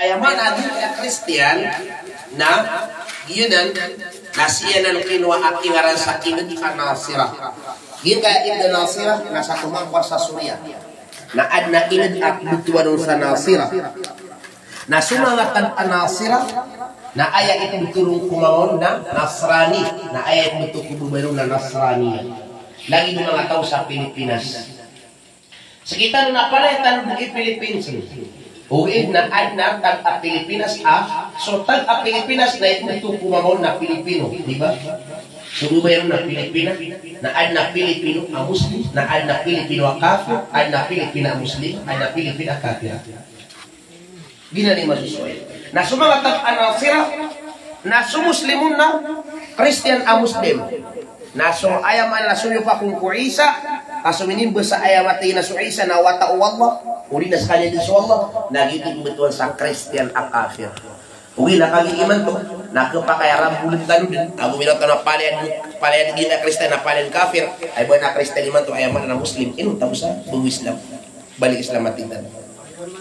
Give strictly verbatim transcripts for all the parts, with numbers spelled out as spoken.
Aya maana a giyangkaya Kristiyan na giyanan na sii anan kinowa a kingaran sa Ibn Nasirah. Giyangkaya Ibn Nasirah na sa tomangkowar sa Suriya. Na adn a ingd a pmbtowan on sa Nasirah. Na so manga tag a Nasirah na aya ipmbtowan on ko manga on na Nasrani. Na aya ipmbtowan ko babay ron na Nasraniya. Lagid o manga taw sa Pilipinas. Sii tano na palaya tano dn i Philippines. Ogaid na adn a tag a Pilipinas a, so tag a Pilipinas na ipmbtowan ko manga on na Pilipino, di ba? So babay ron na Pilipina, na adn a Pilipino a Muslim, na adn a Pilipino a kafir, adn a Pilipina a Muslim, adn a Pilipina a kafir. Giyanan i masosowa. Na so manga tag a Nasirah, na so Muslim on na Kristiyan a Muslim. Na so aya maana na somiyapa kon ko Isa, ka so minimba sa aya mataan a so Isa na wata o Allah, odi na skaniyan dn so Allah, na giyoto i pmbtowan sa Kristiyan a kafir. Ogaid na kagiya imanto na khapakay a raboln tano dn, ago minoto na palaya dn, palaya dn a Kristiyan na palaya dn kafir, aya maana a Kristiyan imanto, aya maana na Muslim, ino tano sa bago Islam. Balik Islam a tig tano.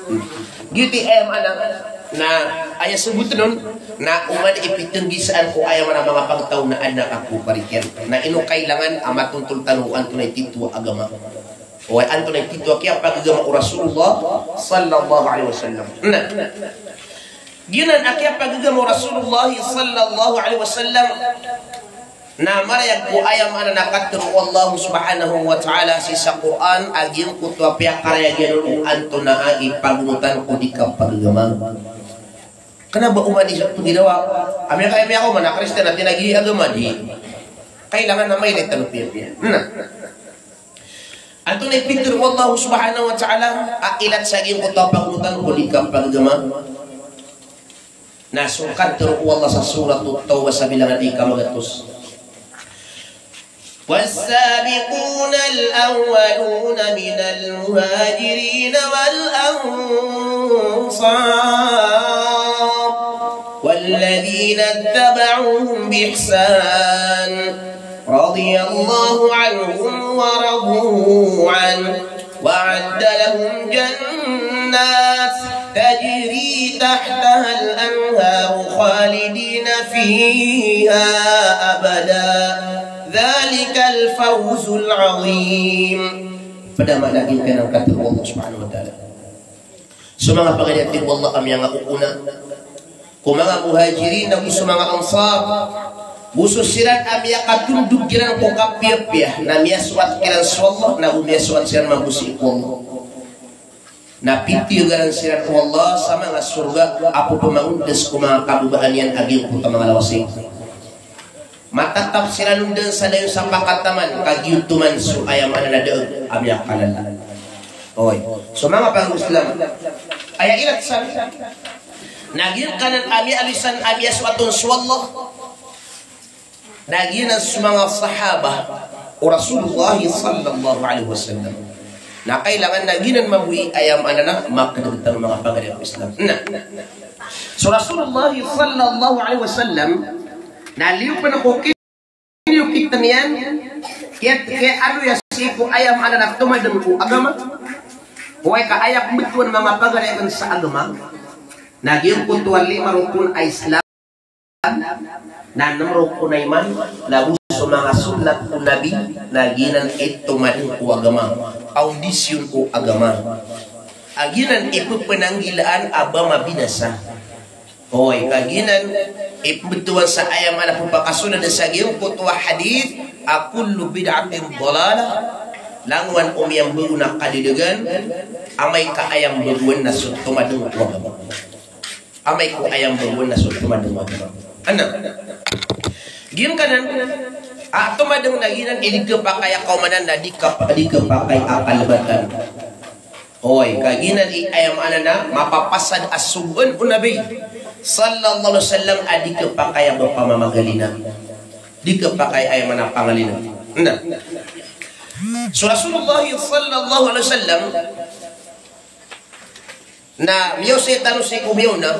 Hmm. Giyoto i aya maana na aya sabotn on na oman i pitnggisaan ko aya maana a manga pagtaw na adn a kapaparikiyan. Na ino kailangan a matontol tano o antonaa i titho a agama. Oway, antonaa i titho a kiyapagagama o Rasulullah sallallahu alaihi wasallam. Na giyanan a kiyapagagama o Rasulullah sallallahu alaihi wasallam na marayag ko aya maana na katharo o Allah subhanahu wa ta'ala sii sa Qur'an a giyangkoto a piyakarayag iyan on o antonaa i pagonotan ko di kapagagama. Kna ba oman i so pgiraw a miyaka, miyakaoma na Kristiyan a tig a giya i agama di. Kailangan na mailay tano piyapiya. Na antonaa i pitharo o Allah subhanahu wa ta'ala a ilat sa giyangkoto a pagonotan ko di kapagagama? Na so katharo o Allah sa Surat At-Tawbah sa bilangan a ika magatos. والسابقون الأولون من المهاجرين والأنصار والذين اتبعوهم بإحسان رضي الله عنهم ورضوا عنه وأعد لهم جنات تجري تحتها الأنهار خالدين فيها أبدا ذلك الفوز العظيم. Pd a maana giyangkanan a katharo o Allah subhanahu wa ta'ala. So manga pagari a tig o Allah a miyangaoona ko manga Muhajirin ago so manga Ansar, go so siran a miyakatondog kiran ko kapiyapiya, na miyasoat kiran so Allah, na go miyasoat siran mambo sii ko Allah. Na pitiyogaran siran o Allah sa manga sorga a pphamaondas ko manga kababaan iyan a giyangkoto a manga lawasing. Matatap siran on dn sa dayon sa pakataman, ka giyoto man so aya maana na daeg a miyakalala. Oy. So manga pagari o Islam, aya ilat san na giyangkanan a miyaaloy san a miyasoat on so Allah. Na giyanan so manga sahaba o Rasulullah sallallahu alaihi wasallam. Na kailangan na giyanan mambo i aya maana na makadagdag tano manga pagari o Islam. Na so Rasulullah sallallahu alaihi wasallam na liyo pn ko kiniyokit iyan, kiyat-, kiyaaloya sii ko aya maana na tomadng ko agama. Oway, ka aya pmbtowan manga pagari akn sa agama na giyangkoto a lima rokon a Islam, na nm rokon a iman, na go so manga sunnat o Nabi, na giyanan i tomadng ko agama, kaondisyon ko agama. A giyanan i pphananggilaan a ba mabinasa. Oy, ka giyanan i pmbtowan sa aya maana pphakasold sa giyangkoto a hadith a kullu bid'atin dalalah, langowan o miyambago na kadadagan, amay ka aya mbagoan na so tomadng ko agama. Amay ko aya mbagoan na so tomadng ko agama. Ana. Giyangkanan a tomadng na giyanan i di khapakay a kaomanan na di khap-, di khapakay a kalbatan. Oy, ka giyanan i aya maana na mapapasad a sogoan o Nabi sallallahu alaihi wasallam a di khapakay a ba pamamagalina. Di khapakay a aya maana pangalina. Na so Rasulullah sallallahu alaihi wasallam na miyaosay tano sii ko miyaona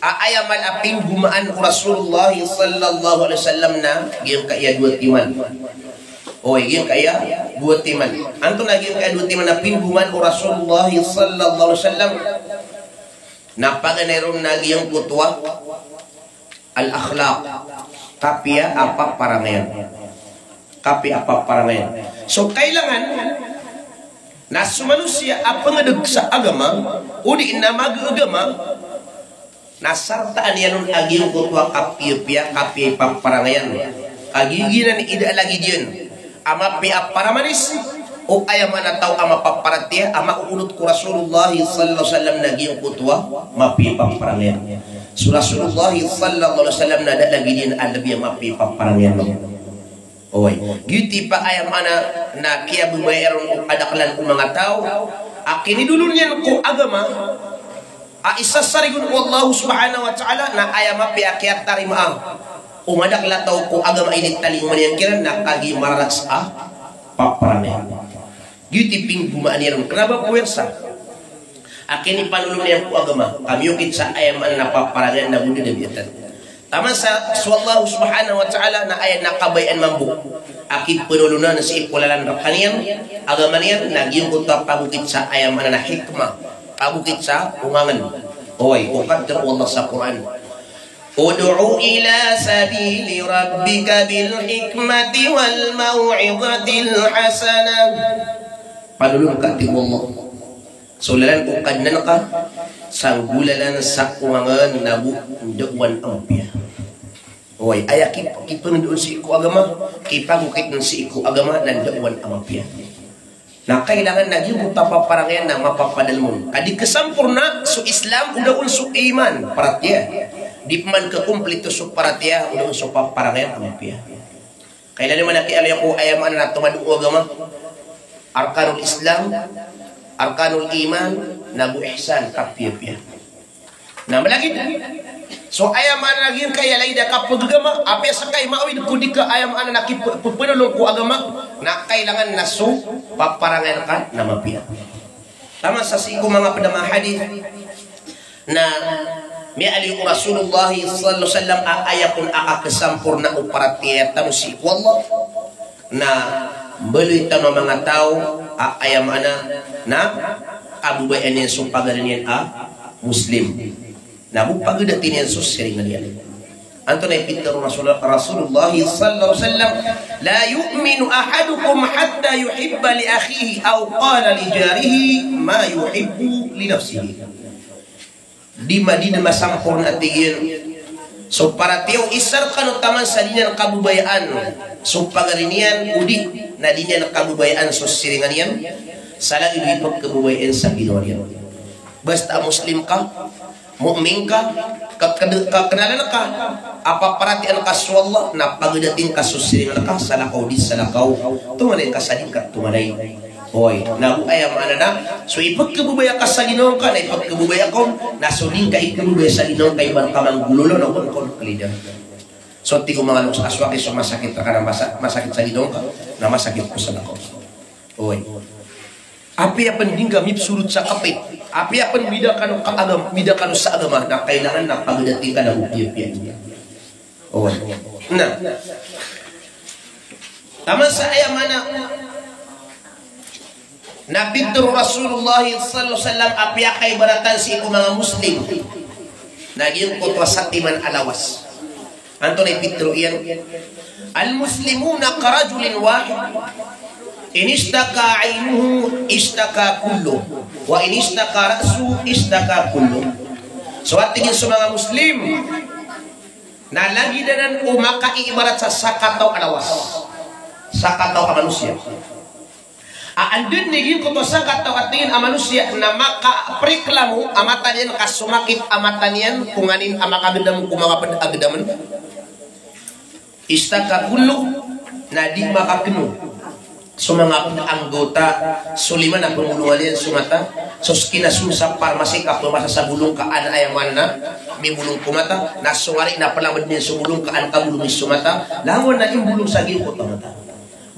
a aya maana a pinggomaan o Rasulullah sallallahu alaihi wasallam na giyangkaya dowa timan. Oy, giyangkaya dowa timan. Antonaa giyangkaya dowa timan a pinggomaan o Rasulullah sallallahu alaihi wasallam? Na paganay ron na giyangkoto a al-akhlaq, kapiya a paparangayan. Kapiya a paparangayan. So, kailangan na so manosiya a pangdg sa agama, odi na mag-agama, na sartaan iyan on a giyangkoto a kapiyapiya, kapiya i paparangayan. Kagiya giyanan i da a lagid iyan a mapiya a paramanis, o aya maana taw a mapaparatiyaya a maoonot ko Rasulullah sallallahu alaihi wasallam na giyangkoto a mapiya i paparangayan. So Rasulullah sallallahu alaihi wasallam na da a lagid iyan a lbi a mapiya i paparangayan. Oway. Giyoto i pa aya maana na kiyababayaan o kadaklan o manga taw a kinidolon iyan ko agama, a isasarigon o Allah subhanahu wa ta'ala na aya mapiya a kiyatarimaa o madakl a taw ko agama a initalingoma niyan kiran na kagiya mararaks a paparangayan. Giyoto i pinggomaan iyan on. Kna ba puwersa a kinipanolon iyan ko agama, ka miyokit sa aya maana na paparangayan na go da a dabiatan. Taman sa so Allah subhanahu wa ta'ala na aya na kabayaan mambo a kipanolonan sii ko lalan rkaniyan, agama niyan, na giyangkoto a pagokit sa aya maana na hikmah, pagokit sa ongangn. Oway, o katharo o Allah sa Qur'an, "Ud'u ila sabili rabbika bil hikmati wal maw'izatil hasanah." Panolon ka, tig o Allah, so lalan o Kadnan ka sa golalan sa ongangn na go ndaowan a mapiya. Oway, aya kip-, kipangndao sii ko agama, kipagokit sii ko agama na ndaowan a mapiya. Na kailangan na giyangkoto a paparangayan na mapapadalm on. Ka di khasamporna so Islam o da on so iman, paratiyaya. Di pman khakomplito so paratiyaya o da on so paparangayan a mapiya. Kailangan man a kiyaaloy ko aya maana na tomad o agama. Arkanul Islam, arkanul iman, na go ihsan, kapiyapiya. Na malagid. So aya maana na giyangkaya lagid a kapagagama, apiya sakay maawid ko di ka aya maana na kip-, pphnolon ko agama, na kailangan na so paparangayan ka na mapiya. Taman sa sii ko manga pd a manga hadith na miyaaloy o Rasulullah sallallahu alaihi wasallam a aya kon a kakhasamporna o paratiyaya tano sii ko Allah, na mbaloy tano a manga taw a aya maana na kababayaan iyan so pagari niyan a Muslim. Na go pagdatin iyan so siringan iyan. Antonaa i pitharo o Rasul-, Rasulullah sallallahu alaihi wasallam, "La yu'minu ahadukum hatta yuhibba li akhihi aw qala li jarihi ma yuhibbu li nafsihi." Di ma-, di dn masamporna, tig iyan, so paratiyaya o isa rkano taman sa di niyan kababayaan so pagari niyan, odi na di niyan kababayaan so siringan iyan, sa lagid o ipkhababayaan sa ginawa niyan. Basta a Muslim ka, mu'min ka, ka-, ka-, kaknalan ka a paparatiyayaan ka so Allah, na pagdatin ka so siringan ka, salakaw di salakaw, tonganay ka sa di ka tonganay. Oway, na go aya maana na so ipkhababaya ka sa ginawa ngka na ipkhababaya ka on, na so di ngka ikhababaya sa ginawa ngka, ibarat ka manggolawla na go ngka on kalidan. So tig o manga loks a so aki so masakit rka na masa-, masakit sa ginawa ngka, na masakit ko salakaw. Oway. Apiya pn di ngka mipsorot sa kapit, apiya pn mbida kano ka agam-, mbida kano sa agama, na kailangan na pagdatin ka na go piyapiya. Oway. Na taman sa aya maana na pitharo o Rasulullah sallallahu alaihi wasallam a piyakaibaratan sii ko manga Muslim na giyangkoto a satiman a lawas. Antonaa i pitharo iyan? "Al-muslimuna karajulin wahid. In ishtaka aynuhu ishtaka kulluh. Wa in ishtaka ra'suhu ishtaka kulluh." So, a tig iyan, so manga Muslim na lagid anan o makaibarat sa sakataw a lawas. Sakataw a manosiya. A anda dn i giyangkoto a sakataw a tig iyan a manosiya na makapriklamo a mata niyan ka somakit a mata niyan ko nganin a makagdam ko manga pd a gdamn. Ishtaka kulluh, na di makakno so manga pd a anggota, so lima na pmbolongan iyan so mata, so ski na so sa parmasi ka pmasa sa bolong ka an aya maana na mibolong ko mata, na so wari na plamd iyan so bolong ka an kabolongi so mata, langon na imbolong sa giyangkoto a mata.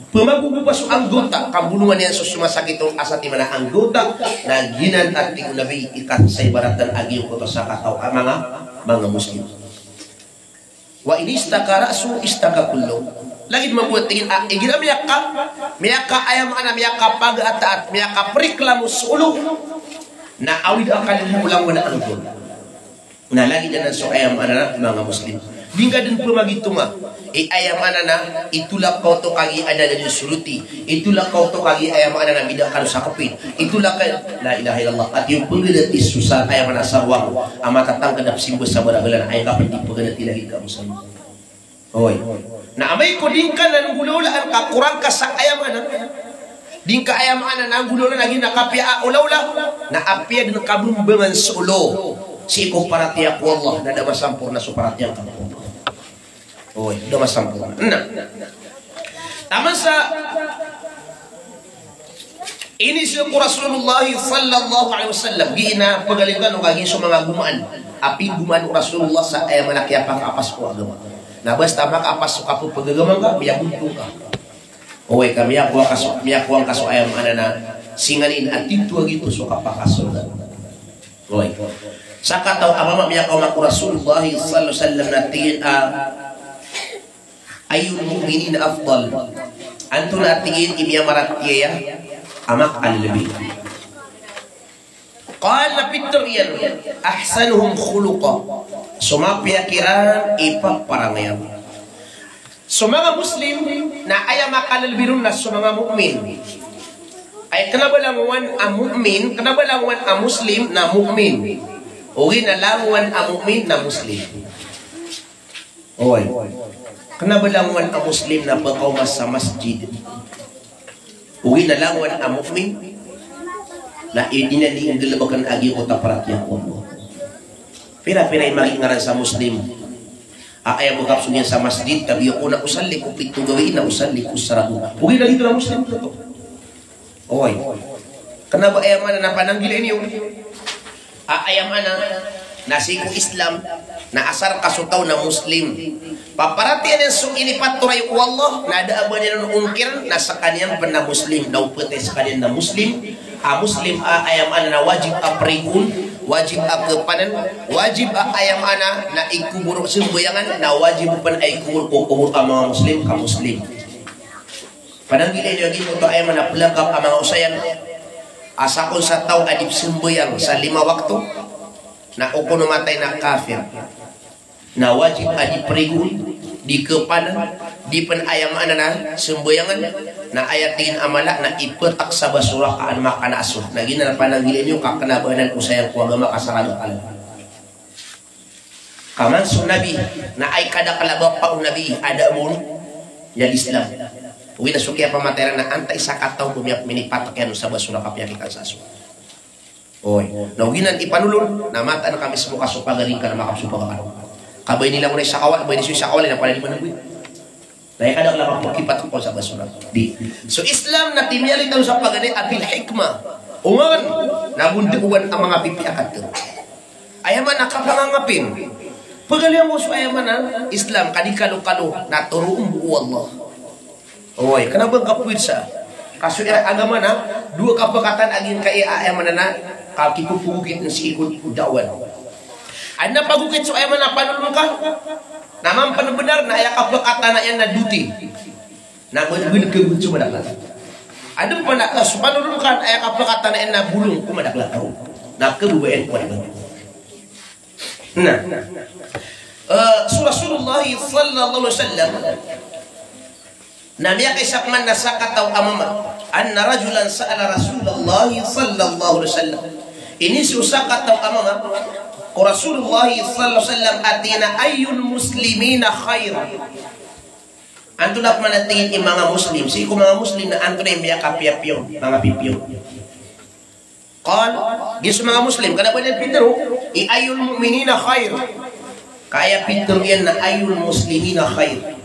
Pmagogopa so anggota, kabolongan iyan so somasakit on a satiman a anggota, na giyanan a tig o Nabi i kasaibaratan a giyangkoto a sakataw a manga, manga Muslim. Wa in ishtaka ra'suhu ishtaka kulluh. Lagid mambo a tig iyan a igira miyaka, miyaka aya maana, miyakapagataat, miyakapriklamo so olo, na awid a kalimo langon a anggota. Na lagid anan so aya maana na manga Muslim. Di ngka dn pmagitonga. I aya maana na itolak ka oto kagiya adn a dn suruti. Itolak ka oto kagiya aya maana na bida ka on sa kpit. Itolak ka, la ilaha illallah. Ati o pnggalati so sa aya maana sa rowang a matatangkd a psimba sa baragalan, aya ngka pn di pnggalati lagid ka Muslim. Oy. Na amay ko di ngka nan nggolawlaan ka korang ka sa aya maana. Di ngka aya maana na nggolawlaan lagid na kapiya a olawla. Na apiya dn kabmbangan so olo sii ko paratiyaya ko Allah, na da masamporna so paratiyaya ngka ko Allah. Oy, da masamporna. Na. Taman sa Iniiza ko Rasulullah sallallahu alaihi wasallam, giya na pagalitan o kagiya so manga gomaan a pinggomaan o Rasulullah sa aya maana kiyapakaapas ko agama. Na basta makaapas so kapphagagama ngka, miyagontong ka. Oway ka, miyakowa ka so, miyakowa ngka so aya maana na singanin a titho a giyoto so kapakasorga. Oway. Sakataw a mama miyakaoma ko Rasulullah sallallahu alaihi wasallam na tig iyan a Ayyul mu'minina afdal? Antonaa tig iyan i miyamaratiyaya a makalbi? Qal, na pitharo iyan, ahsanuhum khuluqa. So mapiya kiran i paparangayan. So manga Muslim na aya makalbi ron na so manga mu'min. Ay kna ba langowan a mu'min, kna ba langowan a Muslim na mu'min. Ogaid na langowan a mu'min na Muslim. Oway. Kna ba langowan a Muslim na pkaoma sa masjid. Ogaid na langowan a mu'min na di niyan di nggalbkn a giyangkoto a paratiyaya ko Allah. Pira-pira i manga ngaran sa Muslim a aya bo kapsong iyan sa masjid, tabiya ko na usalli ko pito gawii na usalli ko sarago. Ogaid na giyoto na Muslim oto. Oway. Kna ba aya maana na pananggilaan iyo a aya maana na sii ko Islam na asar ka so taw na Muslim, paparatiyayaan iyan so inipatoray o Allah, na da a ba niyan on ongkirn na skaniyan pn na Muslim, na o ptay skaniyan na Muslim, a Muslim a aya maana na wajib a prigoon, wajib a kpakatana, wajib a aya maana na ikobor, sambayangan, na wajib pn a ikobor ko kobor a manga Muslim ka Muslim. Pananggilaan iyo a giyoto aya maana plangkap a manga osayan a sakn sa taw a di pzambayang sa lima wakto, na o kon matay na kafir. Na wajib a di prigoon, di kpakatana, di pn aya maana na sambayangan, na aya tig iyan a mala na iptak sa basorah ka an makanaaso. Na giyanan a pananggilaan iyo ka kna ba anan osayan ko agama ka sa raga kala. Kaman so Nabi, na aya kadakl a bapa o Nabi a da a ba on iyag Islam. Ogaid na so kiyapamatayan na antaa i sakataw ko miya-, minipatak iyan sa basorah ka piyakitaan sa aso. Oy, na ogaid na ipanolon, na mataan ka mismo ka so pagari ngka na makapsopak ka. Ka ba ini langon a isa kawal, ba ini so isa kawal, na pala di manamboy. Na aya kadakl a kapkipatak ko sa basorah. Di. So Islam na timiyarig tano sa paganay a bil hikmah. Ongan, na gondowan a manga pipiya a katharo. Aya maana kapangangapin. Pagaliyan ko so aya maana Islam, ka di kalokalo, na toroon bo o Allah. Oy, kna ba ngka pwirsa. Ka so aya agama na, dowa kapakatan a giyangkai a aya maana na, ka kipopogokit sii ko da'wah. Adn a pagokit so aya maana panolon ka, na mambo pn bnar na aya kapakatan iyan na doti. Na bn, bn khagoon so madakl. Adn pn a so panolon ka na aya kapakatan iyan na bolong ko madakl a taw. Na khagoon ko madakl a taw. Na, eh, so Rasulullah sallallahu alaihi wasallam na miyakaisa pman na sakataw a mama. Anna rajulan sa'ala Rasulullah sallallahu alaihi wasallam. Iniza o sakataw a mama ko Rasulullah sallallahu alaihi wasallam a tig iyan a, "Ayyul muslimina khair?" Antonaa pman a tig iyan i manga Muslim, sii ko manga Muslim na antonaa i miyakapiyapiya on, manga pipiya on. Qal, giya so manga Muslim, kna ba niyan pitharo i ayyul mu'minina khair. Ka aya pitharo iyan na ayyul muslimina khair.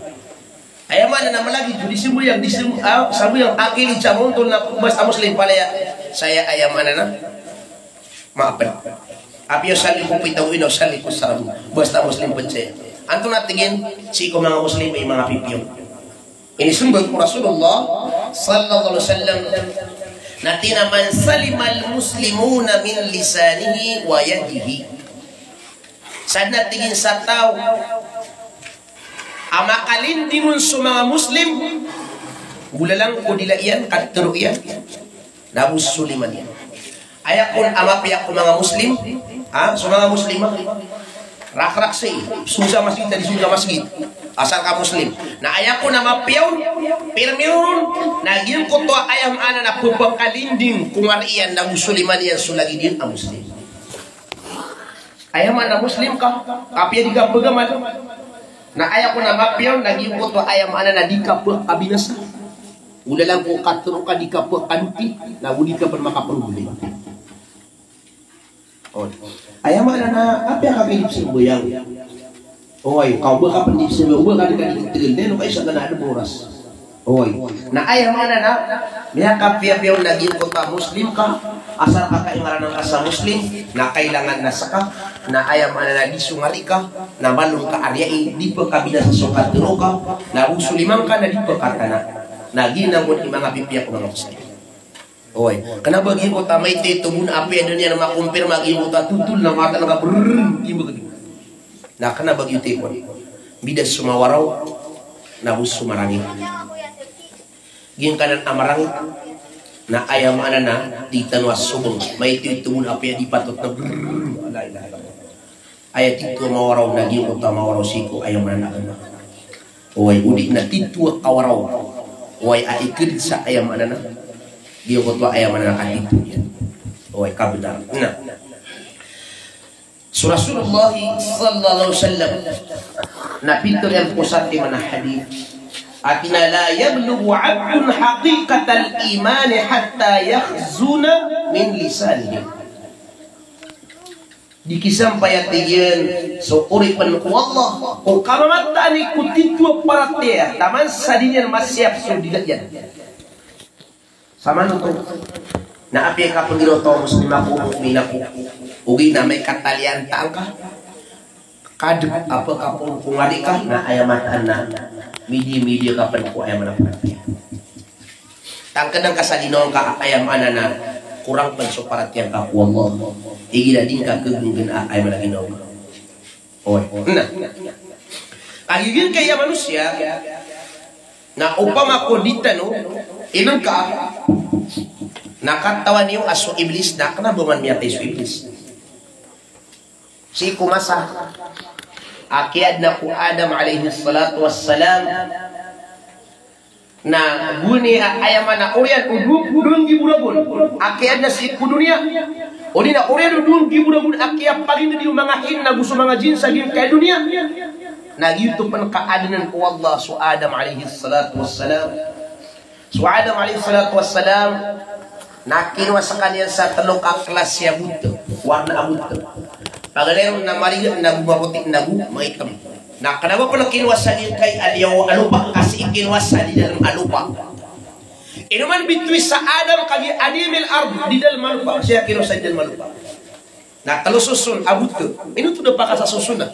Aya maana na malagid so di sambayang, di sam-, ah, sambayang, akili sa montol na basta Muslim palaya. Saya aya maana na. Mapen. Apiya usalli ko pito gawii na usalli ko sarago. Basta Muslim pn saya. Antonaa tig iyan, sii ko manga Muslim i manga pipiya on. Inismbag o Rasulullah sallallahu alaihi wasallam na tig iyan a, "Man salimal muslimuna min lisanihi wa yadihi." Sadn a tig iyan sa taw a makalinding on so manga Muslim, golalan ko dila iyan, katharo iyan, na bo so lima niyan. Aya kon a mapiya ko manga Muslim, Ha? So manga Muslim, ha? Rakrak sii, so sa masgit, di so sa masgit. Asal ka Muslim. Na aya kon a mapiya on, pirmi on, na giyangkoto a aya maana na pphakalimbing ko ngari iyan na Muslim iyan so lagid iyan a Muslim. Aya maana Muslim ka, apiya di ka pagamal. Na aya kon a mapiya on, na giyangkoto a aya maana na di ka pkabinasa. Olalan ko katharo ka di ka pkadoti, na go di ka pn makaproblem. Oway. Aya maana na apiya ka di pzambayang. Oway, ka oba ka pn di pzambayang, oba ka di ka di tgl, den o ka isa ka na adn a oras. Oway. Na aya maana na miyakapiyapiya on na giyangkoto a Muslim ka, asal ka kaingaran angka sa Muslim, na kailangan na ska, na aya maana na di so ngari ka, na malo ngka ariyai, di pkabinasa so katharo ka, na go so lima ngka na di pkatana. Na giyanan i manga pipiya ko manga Muslim. Oway, kna ba giyangkoto a maito-ito bo na apiya dn iyan makompirma giyangkoto a totol na mata na ka brrrr, di ba giyangkoto. Na kna ba giyoto i kon. Bida so mawaraw, na go so marangit. Giyangkanan a marangit, na aya maana na, di tano a sobong. Maito-ito bo na apiya di patot na brrrr, la ilaha illallah. Aya tito a mawaraw na giyangkoto a mawaraw sii ko aya maana na agama. Oway, odi na tito a kawaraw. Oway, a ikd sa aya maana na giyangkoto a aya maana na katito iyan. Oway, kabnar. Na so Rasulullah sallallahu alaihi wasallam na pitharo iyan ko satiman a hadith. Ati na, "La yablughu abdun haqiqatal imani hatta yakhzuna min lisanihi." Di kisampay a tig iyan so oripn ko Allah ko kamataan iyan ko tito a paratiyaya taman sa di niyan masiyap so dila iyan. Samanoto na apiya ka pnggiroto a Muslim ako, mu'min ako, ogaid na miyakatalian ta angka kadp a pkapon ko ngari ka, na aya mataan na midi-midi ka pn ko aya maana a paratiyaya. Tangkd angka sa ginawa ngka a aya maana na korang pn so paratiyaya ngka ko Allah. Igira di ngka khagnggn a aya maana a ginawa. Oway. Na, a giyangkai a manosiya na opama ko di tano inngka, na katawan iyo a so Iblis, na kna ba man miyatay so Iblis. Sii ko masa a kiyaadna ko Adam alayhis salatu wassalam, na gowani a aya maana oriyan o dowa, dowa nggibo ragon a kiyaadna sii ko doniya. Odi na oriyan o dowa nggibo ragon a kiyapagingd o manga hin ago so manga jinn sa giyangkai a doniya. Na giyoto pn kaadnn o Allah so Adam alayhis salatu wassalam. So Adam alayhis salatu wassalam, na kinowa skaniyan sa tlo ka klasi a bot, warna a bot. Paganay ron na mariga, na go mapoti, na go maitm. Na kna ba pn kinowa sa giyangkai a liyawaw a lopa, ka sii kinowa sa di dalm a lopa. Ino man bitowi sa Adam kagiya adimil ard, di dalm a lopa, sii kinowa sa di dalm a lopa. Na tlo soson a bot. Ino oto da pakasasoson na?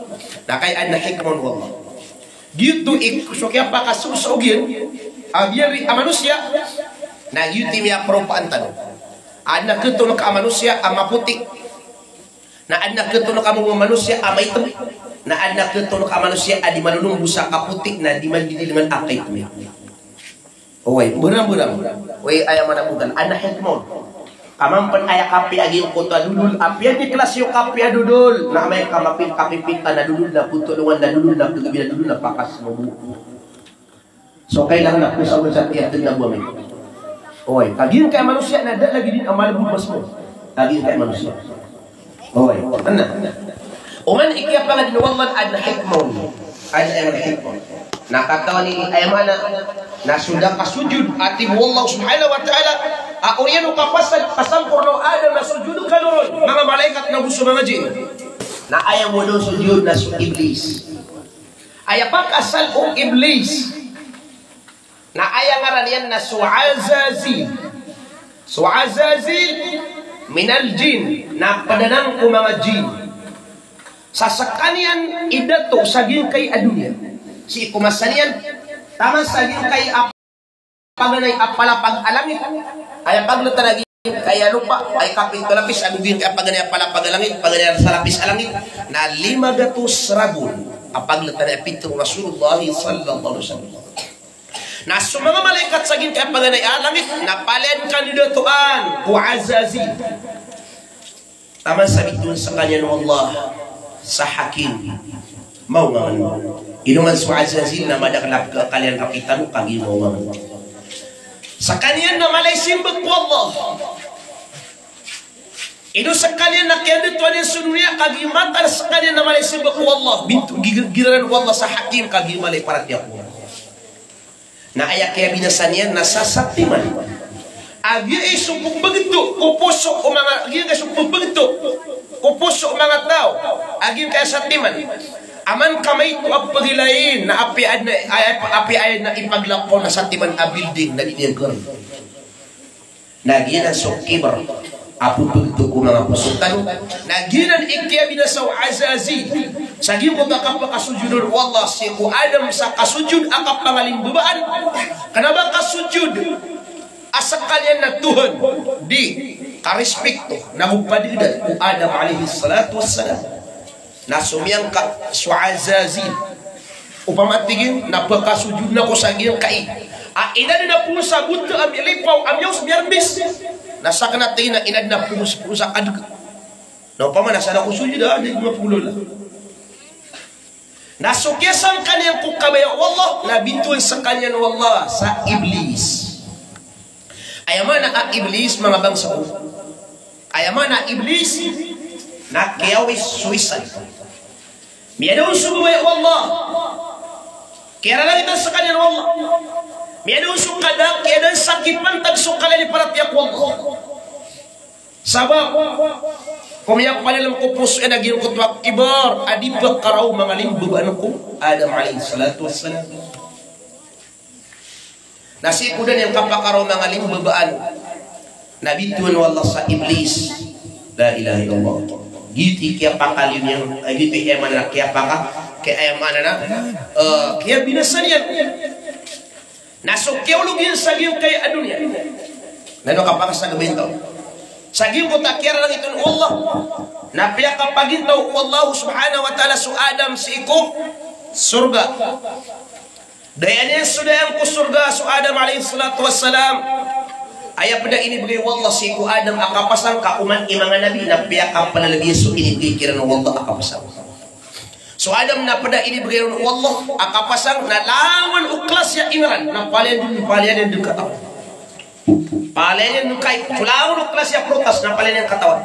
Na kay adn a hikmah o Allah. Giyoto i so kiyapakasosogiyan a biyari a manosiya. Na giyoto i miyaparopaan tano. Adn a khatonok a manosiya a mapoti. Na adn a khatonok a manosiya a maitm. Na adn a khatonok a manosiya a di manonombo sa kapoti, na di madidilngan a kaitm. Oway, mbarambaram. Oway, aya maana bo kan, adn a hikmah on. Ka mampan aya kapiya a giyangkoto a dodol, apiya di klasi o kapiya a dodol. Na amay ka mapin kapipita na dodol na potolongan na dodol na kagabi na dodol na pakas mo bo. So kailangan na ko sa ulsa tiya tagna bo ami. Oway, ka giyangkai a manosiya na da lagid iyan a malbod mas mo. Ka giyangkai a manosiya. Oway, adn a. Oman i kiyapangadn o Allah na adn a hikmah on. Adn a hikmah on. Na katawan i aya maana na so da kasojod a tig o Allah subhanahu wa ta'ala a oriyan o kapasad, kasamporna o Adam na sojod kano ron, manga malaikat na go so manga jinn. Na aya bo dn sojod na so Iblis. Aya pakaasal o Iblis. Na aya ngaran iyan na so Azazil. So Azazil minal jinn, na pd anan ko manga jinn. Sa skaniyan i dato sa giyangkai a doniya. Sii ko masa niyan, taman sa giyangkai a paganay a palapag a langit. Aya pagltan a giyangkai a lopa, aya kapito lapis, ago giyangkai a paganay a palapag a langit, paganay sa lapis a langit. Na lima gatos ragon a pagltan a pitharo o Rasulullah sallallahu alaihi wasallam. Na so manga malaikat sa giyangkai a paganay a langit, na palaya dn kandidatoan o Azazil. Taman sa bitowan skaniyan o Allah sa Hakim. Mawngangan. Ino man so Azazil na madakl a pkhaakal iyan rktano kagiya mawngangan. Skaniyan na mala i simba ko Allah. Ino skaniyan na kiyadatoan iyan so doniya kagiya mataan skaniyan na mala i simba ko Allah. Bito-, gi-, giraran o Allah sa Hakim kagiya mala i paratiyaya ko Allah. Na aya kiyabinasa niyan na sa satiman. A giya i so pmbagto ko poso o manga, a giya i so pmbagto ko poso o manga taw. A giya i satiman. Aman ka maito a pagilay na apiya adn a, apiya adn a ipaglakaw na satiman a building na di niyan kr. Na giyanan so kibr a pmbagto ko manga poso tano. Na giyanan i kiyabinasa o Azazil. Sa giyangkoto a kapakasojod o Allah sii ko Adam sa kasojod a kapangalimbabaan. Kna ba kasojod a skaniyan na Tuhan, di karispikto, na go padagdag o Adam alayhis salatu wassalam. Na somiyangka so Azazil. Opama tig iyan na pkasojodn ako sa giyangkai a inadn a polo sa bota a miyalipaw a miyaos miyarmbis. Na sakn a tig iyan na inadn a polo sa, polo sa kadg. Na opama na san ako sojod a adn a polo la. Na so kiyasangka niyan ko kabaya o Allah, na bitowan skaniyan o Allah sa Iblis. Aya maana a Iblis, manga bangsa ko. Aya maana a Iblis na kiyawiwisan. Miyada on so kabaya o Allah. Kiyararangitan skaniyan o Allah. Miyada on so kada, kiyada on sa kipantag so kala i paratiyaya ko Allah. Sabap ko miyapalilam ko poso iyan a giyangkoto a kibr a di pkaraw mangalimbabaan ko Adam alayhis salatu wassalam. Na sii ko da niyan kapakaraw mangalimbabaan na bitowan o Allah sa Iblis. La ilaha illallah. Giyoto i kiyapakaliyo niyan, eh, giyoto i aya maana na kiyapaka, ki-, aya maana na, eh, kiyabinasa niyan. Na so kiyaolog iyan sa giyangkai a doniya. Na ino kapakasagabintaw? Sa giyangkoto a kiyararangitan o Allah. Na piyakapagintaw o Allah subhanahu wa ta'ala so Adam sii ko sorga. Dayaan iyan so dayaan ko sorga so Adam alayhis salatu wassalam. Aya pd a inibgay o Allah sii ko Adam a kapasang ka oman i manga nabi na piyakapalalabi iyan so inibgay kiran o Allah a kapasang. So Adam na pd a inibgay ron o Allah a kapasang na langon o klasi a ingran na palaya dn, palaya dn katawan. Palaya dn kai, so langon o klasi a prutas na palaya dn katawan.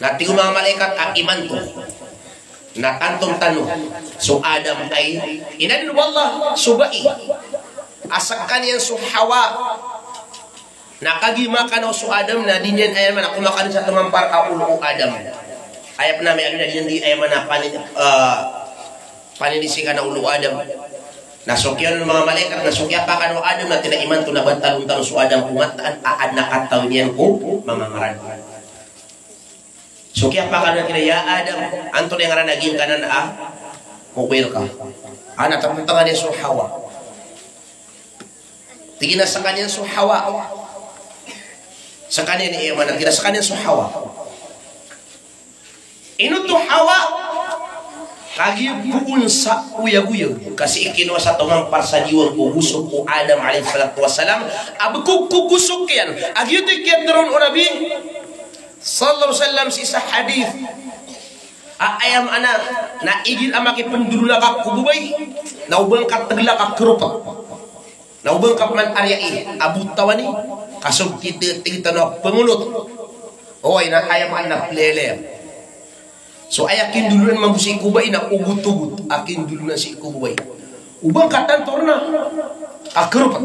Na tig o manga malaikat a imanto na tanto tano so Adam ay inadn o Allah so bai a skaniyan so Hawa. Na kagiya makan o so Adam na di niyan aya maana komakan sa tomampar a olo o Adam. Aya pn a miyaaloy na di niyan di aya maana pani-, eh, panindisikan a olo o Adam. Na so kiyaaloy o manga malaikat na so kiyapakan o Adam na tig iyan a imanto na ba talon tano so Adam ko mataan a adn a katawi niyan ko manga ngaran. So kiyapakan iyan a, "Ya Adam, antonaa i ngaran a giyangkanan a kokoyr ka?" A na tatangan iyan so Hawa. Tig iyan a skaniyan so Hawa. Skaniyan i aya maana, tig iyan a skaniyan so Hawa. Ino oto Hawa? Kagiya poon sa oyagoyag ka sii kinowa sa tomampar sa diwang ko gosok o Adam alayhis salatu wassalam a bkog ko gosok iyan. A giyoto i kiyatharo o Nabi sallallahu alayhi wasallam sii sa hadith a aya maana na igira a makipndolona ka ko babay na o ba ngka tgla ka kropet. Na o ba ngka pman ariyai a botawani ka so tig tano a pngonot. Oway, na aya maana na plelem. So aya kindolonan mambo sii ko babay na ogotogot a kindolonan sii ko babay. O ba ngka tanto rna a kropet,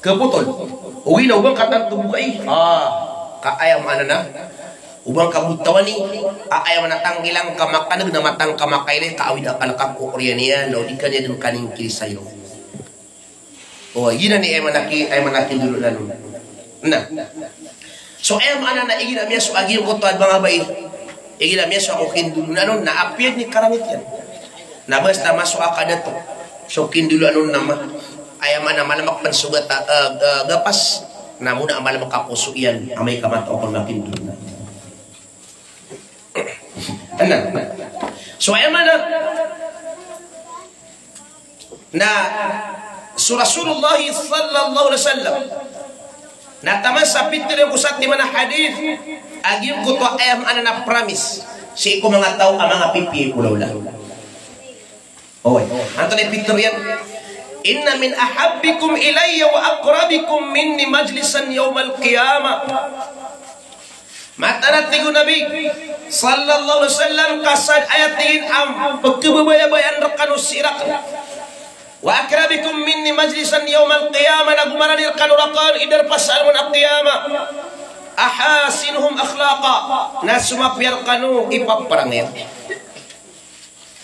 kapotol. Ogaid na o ba ngka tanto bokai. Ah, ka aya maana na o ba ngka botawani a aya maana tanggilan ka makan'g na matang ka makailay ka awid a kalk ko oriyan iyan na o di ka niyan dn kaningkiri sa iro. O, igira niyan aya maana ki, aya maana kindolonan on. Na. So aya maana na igira miyasowa a giyangkoto a manga bai. Igira miyasowa ko kindolonan on na apiya dn i karangit iyan. Na basta masowa ka dato so kindolonan on na ma-, aya maana malamk pn so gata, eh, eh, gapas. Na mona a malamk a poso iyan amay ka mataw kon makindolonan. Na. So aya maana na so Rasulullah sallallahu alaihi wasallam na taman sa pitharo iyan ko satiman a hadith, a giyangkoto a aya maana na promise sii ko manga taw a manga pipiya i olaola. Oway. Antonaa i pitharo iyan? "Inna min ahabbikum ilayya wa aqrabikum minni majlisan yawmal qiyamah." Mataan a tig o Nabi sallallahu alaihi wasallam, ka sa aya tig iyan a pkhababayaan rkano sii rakn, "wa aqrabikum minni majlisan yawmal qiyamah," na go marani rkano rakn i darpa sa alongan a qiyamah, "ahasinuhum akhlaqa," na so mapiya rkano i paparangayan.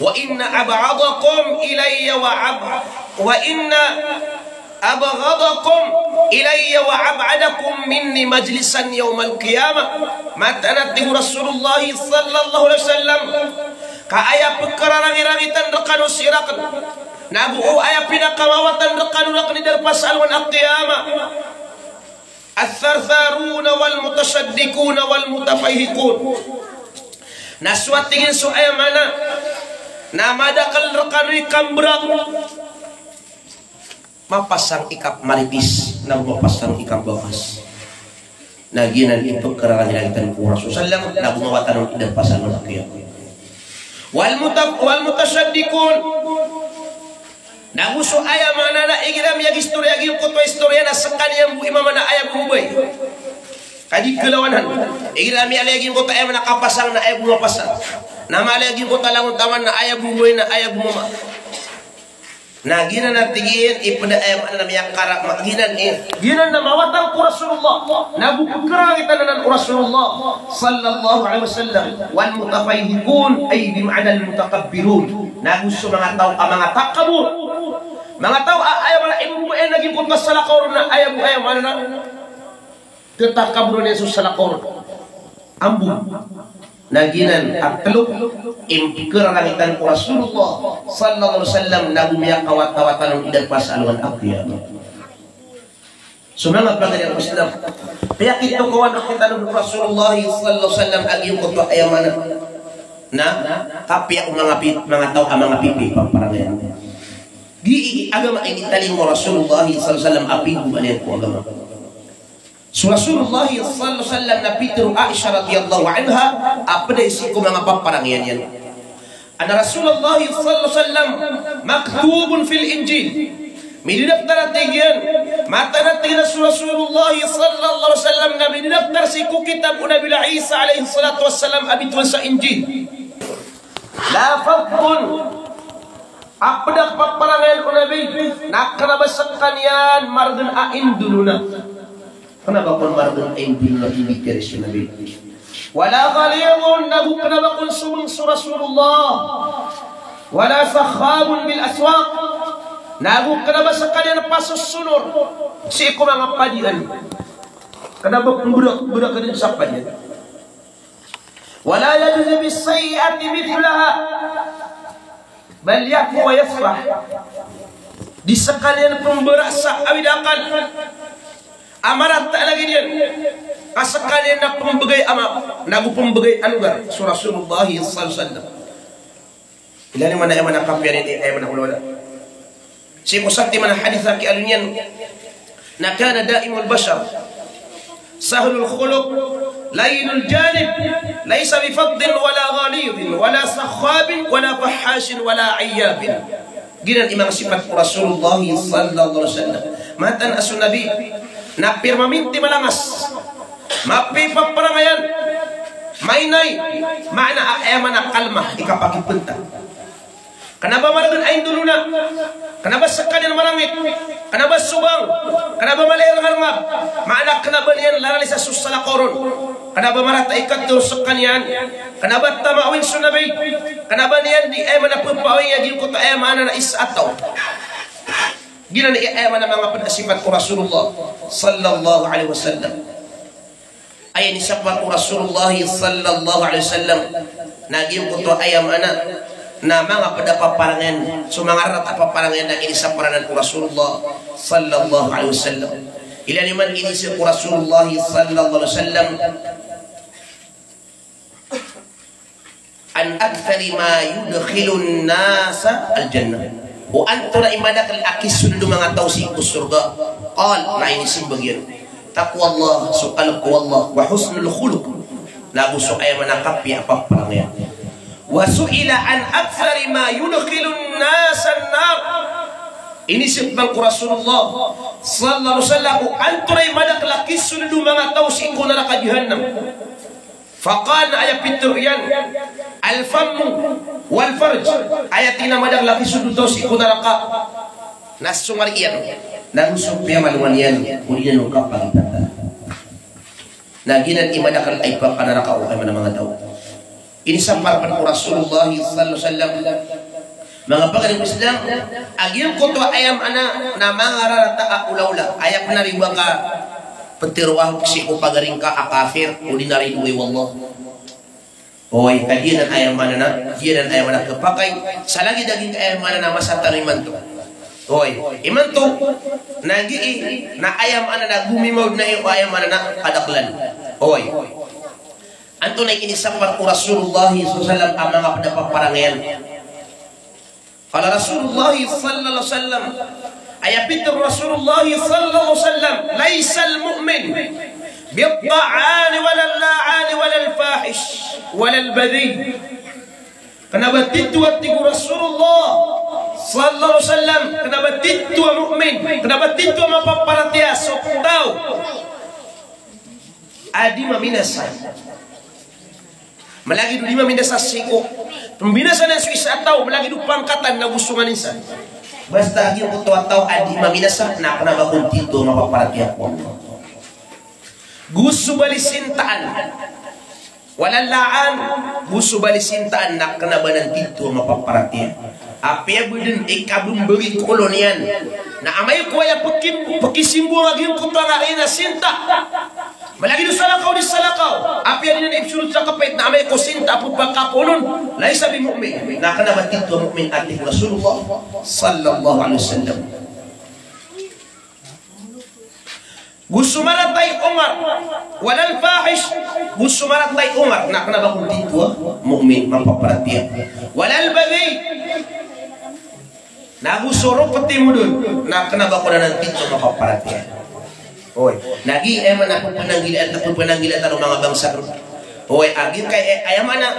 "Wa inna abghadakum ilayya wa ab-, wa inna abghadakum ilayya wa ab'adakum minni majlisan yawmal qiyamah." Mataan a tig o Rasulullah sallallahu alaihi wasallam, ka aya pkhararangirangitan rkano sii rakn, na go aya pinakamawatan rkano rakn i darpa sa alongan a qiyamah, "Ath-thartharuna wal mutashaddiquna wal mutafayhiqun." Na so a tig iyan so aya maana na madakl rkano i kambrak, mapasang i kapmaritis, na go mapasang i kambakas. Na giyanan i pkhararangirangitan o Rasul sallam, na go mawatan on i darpa sa alongan a qiyamah. Wal muta-, wal mutashaddiqun. Na go so aya maana na igira a miyagistoriya giyangkoto a istoriya na skaniyan bo i mama na aya bo babay. Ka di kalawanan. Igira a miyalaya giyangkoto a aya maana kapasang na aya bo mapasang. Na miyalaya giyangkoto a langon taman na aya bo babay na aya bo mama. Na giyanan a tig iyan i pd a aya maana na miyakara-, ma-, giyanan i, giyanan na mawatan ko Rasulullah. Na go pkhararangitan anan o Rasulullah sallallahu alaihi wasallam. Wal mutafayhiqun, ay bi ma'na al mutakabbirun. Na go so manga taw a manga takabur. Manga taw a aya maana i bo babay na giyangkoto a salakaw ron na aya bo, aya maana na khatakabur iyan so salakaw ron. Ambo. Na giyanan a tlo i pkhararangitan o Rasulullah sallallahu alaihi wasallam na go miyakawatawatan on i darpa sa alongan a qiyamah. So manga pagari a Muslim, piyakitokawan rktano o Rasulullah sallallahu alaihi wasallam a giyangkoto a aya maana na kapiya o manga pi-, manga taw a manga pipiya i paparangayan. Di i agama ini talingoma o Rasulullah sallallahu alaihi wasallam a pinggoman iyan ko agama. So Rasulullah sallallahu alaihi wasallam na pitharo o Aisha radhiyallahu anha a pd sii ko manga paparangayan iyan. Anna Rasulullah sallallahu alaihi wasallam maktubun fil Injil. Mididaftar a tig iyan, mataan a tig iyan a so Rasulullah sallallahu alaihi wasallam na mididaftar sii ko kitab o Nabi Isa alaihi salatu wassalam a bitowan sa Injil. La fadhdun. A pd a paparangayan o Nabi na kna ba skaniyan margn a indolona. Kna ba kon margn a indolona i bitiyarai so Nabi. Wala ghaliz, na go kna ba kon somong so Rasulullah. Wala sakhabun bil aswaq, na go kna ba skaniyan pasosonor sii ko manga padian. Kna ba kon brak, brak dn sa padian. Wala yajzi bis sayyi'ati mithlaha. Bal ya'fu wa yasfah. Di skaniyan pmbara sa awid a akal a marata lagid iyan. Ka skaniyan na pmbgay a maap, na go pmbgay a logar so Rasulullah sallallahu alaihi wasallam. Ilay niyo man a aya maana kapiya niyan, aya maana olaola. Sii ko satiman a hadith a kiyaaloy niyan na kana daimul bashar sahlul khuluq layyinul janib, laysa bi fadhdin wala ghalizin wala sakhabin wala fahhashin wala ayyabin. Giyanan i manga sipat o Rasulullah sallallahu alaihi wasallam. Mataan a so Nabi na pirmaminti, malangas, mapiya i paparangayan, mainay, maana a aya maana kalma i kapakipntang. Kna ba margn a indolona, kna ba skaniyan marangit, kna ba sobang, kna ba mala i rngab, maana kna ba niyan lalalis a so salakaw ron, kna ba marata i katharo skaniyan, kna ba tama a owing so Nabi, kna ba niyan di aya maana pphawing a giyangkoto a aya maana na isa a taw. Giyanan i aya maana manga pd a sipat o Rasulullah sallallahu alaihi wasallam. Aya inisapar o Rasulullah sallallahu alaihi wasallam na giyangkoto a aya maana na manga pd a paparangayan, so manga rarata a paparangayan na inisapar anan o Rasulullah sallallahu alaihi wasallam. Ilay niyo man inisii ko Rasulullah sallallahu alaihi wasallam an akthari ma yudkhilun nasa al-jannah. O antonaa i madakl a kisold o manga taw sii ko sorga? Qal, na inisimbag iyan, taqwallah, so kalk ko Allah, wa husnul khuluq, Na go so aya maana a kapiya a paparangay. Wa su'ila an akthari ma yudkhilun nasan nar. Inisip man ko Rasulullah sallallahu alaihi wasallam o antonaa i madakl a kisold o manga taw sii ko naraka Jahannam. Faqal, na aya pitharo iyan, al-fammu wal-farj. Aya tig iyan a madakl a kisold o taw sii ko naraka na so ngari iyan, na go so piyamalongan iyan, o di niyan on kapagipatan. Na giyanan i madakl a ipakanaraka o aya maana a manga taw. Inisampar pn o Rasulullah sallallahu alaihi wasallam, manga pagari ko Islam, a giyangkoto a aya maana na manga rarata a olaola, aya pn a riba ka ptharoa sii ko pagari ngka a kafir, o di na ridoay o Allah. Oy, ka giyanan aya maana na, giyanan aya maana a kapakay sa lagid a giyangkai a aya maana na masa tano imanto. Oy, imanto na gii na aya maana na gomimaod na iyo aya maana na kadaklan. Oy. Antonaa i inisampar o Rasulullah sallallahu alaihi wasallam a manga pd a paparangayan? Qala Rasulullah sallallahu alaihi wasallam, aya pitharo o Rasulullah sallallahu alaihi wasallam, "Laysal mu'min bit-ta'ani walal la'ani walal fahish walal badhi." Kna ba titho, a tig o Rasulullah sallallahu alaihi wasallam, kna ba titho a mu'min, kna ba titho a mapaparatiyaya so taw a di maminasa. Malagid o di maminasa sii ko pmbinasa niyan so isa a taw, malagid o pangkatan na go so nganin sa. Basta a giyangkoto a taw a di maminasa, na kna ba kon titho a mapaparatiyaya ko Allah. Go so balisintaan. Walal la'an, go so balisintaan na kna ba nan titho a mapaparatiyaya. Apiya bo dn i kabmbagi ko olo niyan na amay ko aya pki-, pkisimbowang a giyangkoto a ngari na sinta. Malagid o salakaw di salakaw. Apiya di niyan ipsorot sa kapait na amay ko sinta a pphakapoon on, laysa bimu'min. Na kna ba titho a mu'min, a tig o Rasulullah sallallahu alaihi wasallam. Go so marata i ongar, walal fahish, go so marata i ongar, na kna ba kon titho a mu'min, mapaparatiyaya. Walal badhi, na go so ropet i modol, na kna ba kon anan titho a mapaparatiyaya. Oy, na giya aya maana a pphanggilaan, pphanggilaan tano manga bangsa ko. Oy, a giyangkai, eh, aya maana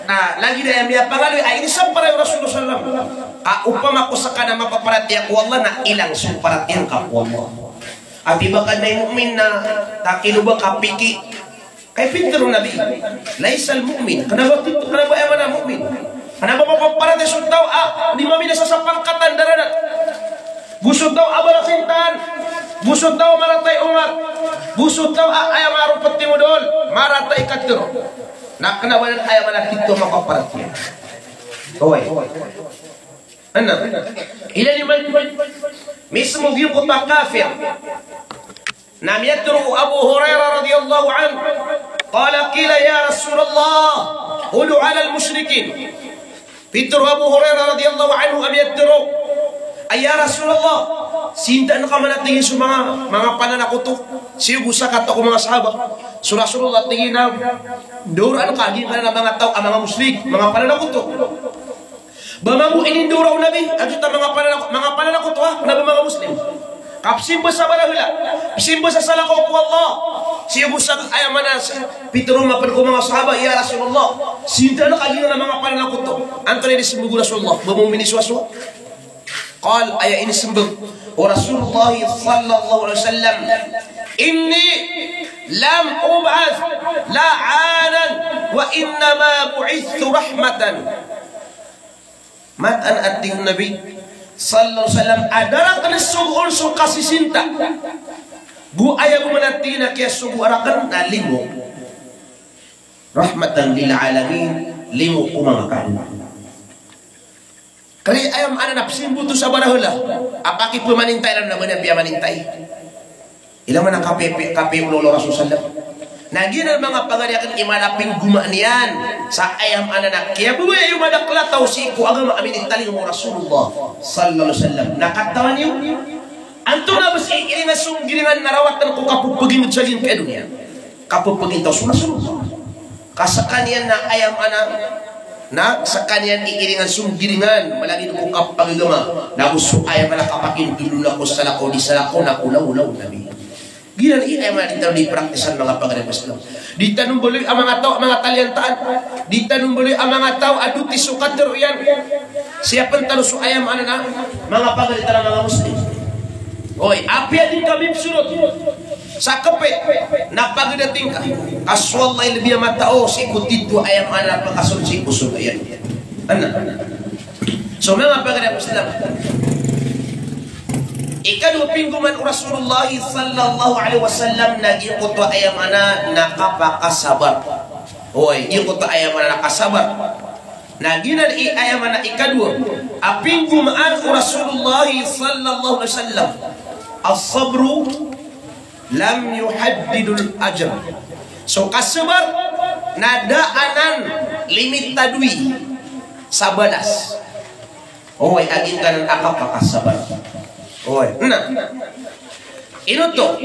na lagid a aya miyapangaloy a inisampar o Rasulullah sallallahu alaihi wasallam. A opama ko ska na mapaparatiyaya ko Allah na ilang so paratiyaya ngka ko Allah. A di ba ka dn mu'min na takino ba ka piki. Kay pitharo o Nabi, "Laysal mu'min." Kna ba titho, kna ba aya maana a mu'min. Kna ba mapaparatiyaya so taw a di maminasa sa pangkatan, daradat. Go so taw a balasintaan. Go so taw a marata i ongar. Go so taw a aya maana a ropet i modol, marata i katharo. Na kna ba nan aya maana a titho a mapaparatiyaya. Oy. Ana, ilay niyo man, mismo giyangkoto a kafir. Na miyatharo o Abu Hurairah radhiyallahu anhu, qala, qila, "Ya Rasulullah, ud'u 'alal mushrikin." Pitharo o Abu Hurairah radhiyallahu anhu a miyatharo a, "Ya Rasulullah, sintaan ka man," a tig iyan, "so manga, manga pananakoto." Siyogo sa katawan ko manga sahaba. So Rasulullah, tig iyan, na ndoraan ka giyangkanan a manga taw a manga mushrik, manga pananakoto. Ba mambo inindorao o Nabi a giyoto a manga pananako-, manga pananakoto, a kna ba manga Muslim, ka pzimba sa barahela, pzimba sa salakaw ko Allah. Siyogo sa aya maana sa pitharo man pn ko manga sahaba, "Ya Rasulullah, sintaan ka giyangkanan a manga pananakoto." Antonaa i inisombag o Rasulullah? Ba mambo inisoasoa? Qal, aya inisombag o Rasulullah sallallahu alaihi wasallam, "Inni lam ub'ath la'anan, wa innama bu'ithtu rahmatan." Mataan a tig o Nabi sallallahu alaihi wasallam a da rakn sogoon so kasisinta. Go aya bo man a tig iyan a kiyasogo rakn na limo. Rahmatan lil alamin, limo ko manga kaadn. Kari aya maana na pzimba oto sa barahela a pakipmanintay, lalo na ba niyan piyamanintay. Ilay man a kape-, kape-, kapiya o Rasul sallam. Na giyanan manga pagari akn i mala a pinggomaan iyan sa aya maana na kiyababaya iyo madakl a taw sii ko agama a minitalingoma o Rasulullah sallallahu alaihi wasallam. Na katawan iyo, antonaa bs i iringan so nggiringan na rawatan ko kapepegingd sa giyangkai a doniya? Kapepegingd taw so Rasulullah. Ka skaniyan na aya maana na skaniyan i iringan so nggiringan, malagid ko kapagagama, na go so aya maana kapakindolon ko salakaw di salakaw na olaola o Nabi. Giyanan i aya maana di tano di praktisan, manga pagari ko Islam. Di tano mbaloy a manga taw a manga taliyantaan. Di tano mbaloy a manga taw a doti so katero iyan. Siyapn tano so aya maana na manga pagari tano a manga Muslim. Oy, apiya di ka mipsorot sa kepit na pagdating ka, ka so Allah i lbi a matao sii ko titho a aya maana na pakasorot sii ko sorga iyan. Ana. So manga pagari ko Islam, ikadowa a pinggoman o Rasulullah sallallahu alaihi wasallam na giyangkoto a aya maana na kapakasabar. Oy, giyangkoto a aya maana na kasabar. Na giyanan i aya maana ikadowa a pinggoman o Rasulullah sallallahu alaihi wasallam. As-sabru lam yuhaddidul ajr. So kasabar na da anan limitadoy sa balas. Oy, a giyangkanan a kapakasabar. Oy, na. Ino oto?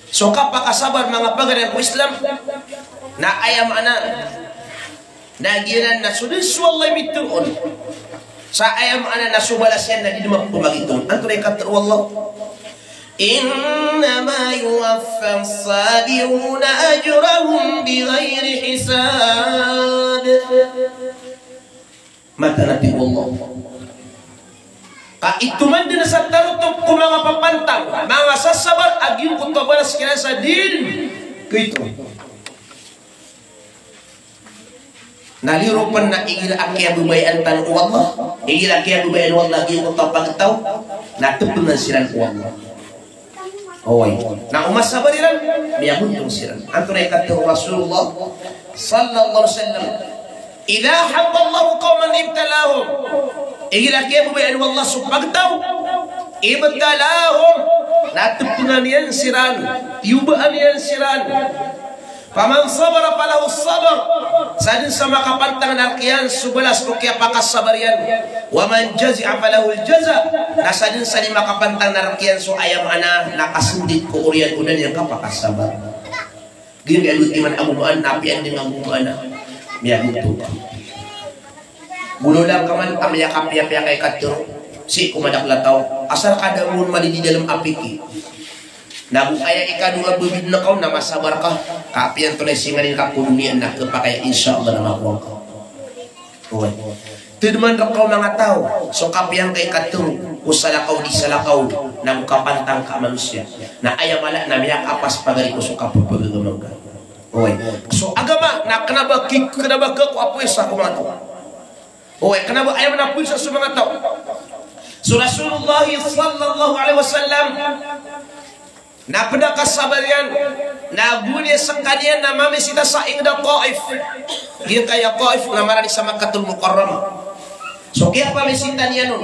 So kapakasabar, manga pagari ko Islam, na aya maana na giyanan na so dn so Allah i mitharo on. Sa aya maana na so balas iyan na di dn mapamagiton. Antonaa i katharo o Allah? Innama yuwaffas sabiruna ajrahum bighairi hisab. Mataan a tig o Allah, ka itoman dn sa tarotop ko manga papantang, manga sasabar, a giyangkoto a balas kiran sa di dn kaito. Na liyo ropn na igira a kiyababayaan tano o Allah, igira a kiyababayaan o Allah giyangkoto a pagtaw, na tpngan siran o Allah. Oy. Na o masabar iran, miyagontong siran. Antonaa i katharo o Rasulullah sallallahu alaihi wasallam, "Idha ahabba Allahu qawman ibtalahum." Igira a kiyababayaan o Allah so pagtaw, ibtalahum, na tpngan iyan siran, tiyobaan iyan siran. Faman sabara falahu sabr. Sa dn sa makapantang na rk iyan so balas o kiyapakasabar iyan. Waman jazi'a falahul jaza. Na sa dn sa di makapantang na rk iyan so aya maana na kasndit ko oriyan o da niyan kapakasabar. Giyangkai a dowa timan a gomaan na apiya dn a gomaan na miyagontong ka. Golawla ka man a miyakapiyapiya ka i katharo sii ko madakl a taw. Asar ka da on mali di dalm a piki. Na go aya ikadowa a babidn ka on na masabar ka. Ka apiya antonaa i singanin ka ko doniya na khapakay a insha Allah na makowa ka. Oy. Tadman rka o manga taw so kapiya ngka i katharo ko salakaw di salakaw na go kapantang ka a manosiya. Na aya mala na miyakapas pagari ko so kapagagama ngka. Oy. So agama na kna ba ki-, kna ba ka ko apoy sa ko manga taw. Oy, kna ba aya mala a poy sa so manga taw. So Rasulullah sallallahu alaihi wasallam na pd a kasabar iyan, na gowani skaniyan na mamisita sa ingd a Taif. Giyangkaya Taif na marani sa Makkatul Mukarramah. So kiyapamisita niyan on,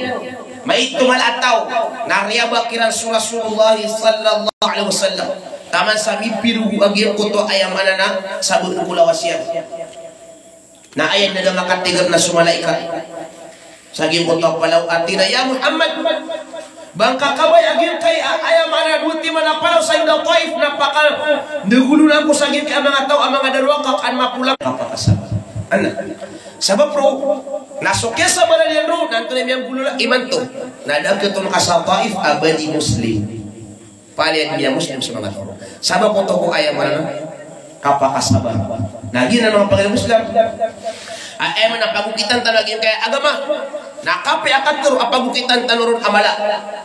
maito mala a taw na riyabak iran so Rasulullah sallallahu alaihi wasallam. Taman sa mipirogo a giyangkoto a aya maana na sabot ko lawas iyan. Na aya dn a da makatigar na so malaikat sa giyangkoto a palaw a tig iyan a, "Ya Muhammad, ba ngka kabaya a giyangkai a aya maana a dowa timan a palaw sa ingd a Taif na pakandagolon ako sa giyangkai a manga taw a manga darowaka ka an mapolang kapakasabar." Ana. Sabap roo na so kiyasabaran iyan roo na antonaa i miyanggolawla imanto na da a katoon ka sa Taif a ba di Muslim. Palaya di miyamuslim so manga taw. Sabap oto ko aya maana na kapakasabar. Na giyanan manga pagari ko Islam a aya maana pagokitan tano a giyangkaya agama. Na kapiya a katharo a pagokitan tano ron a mala.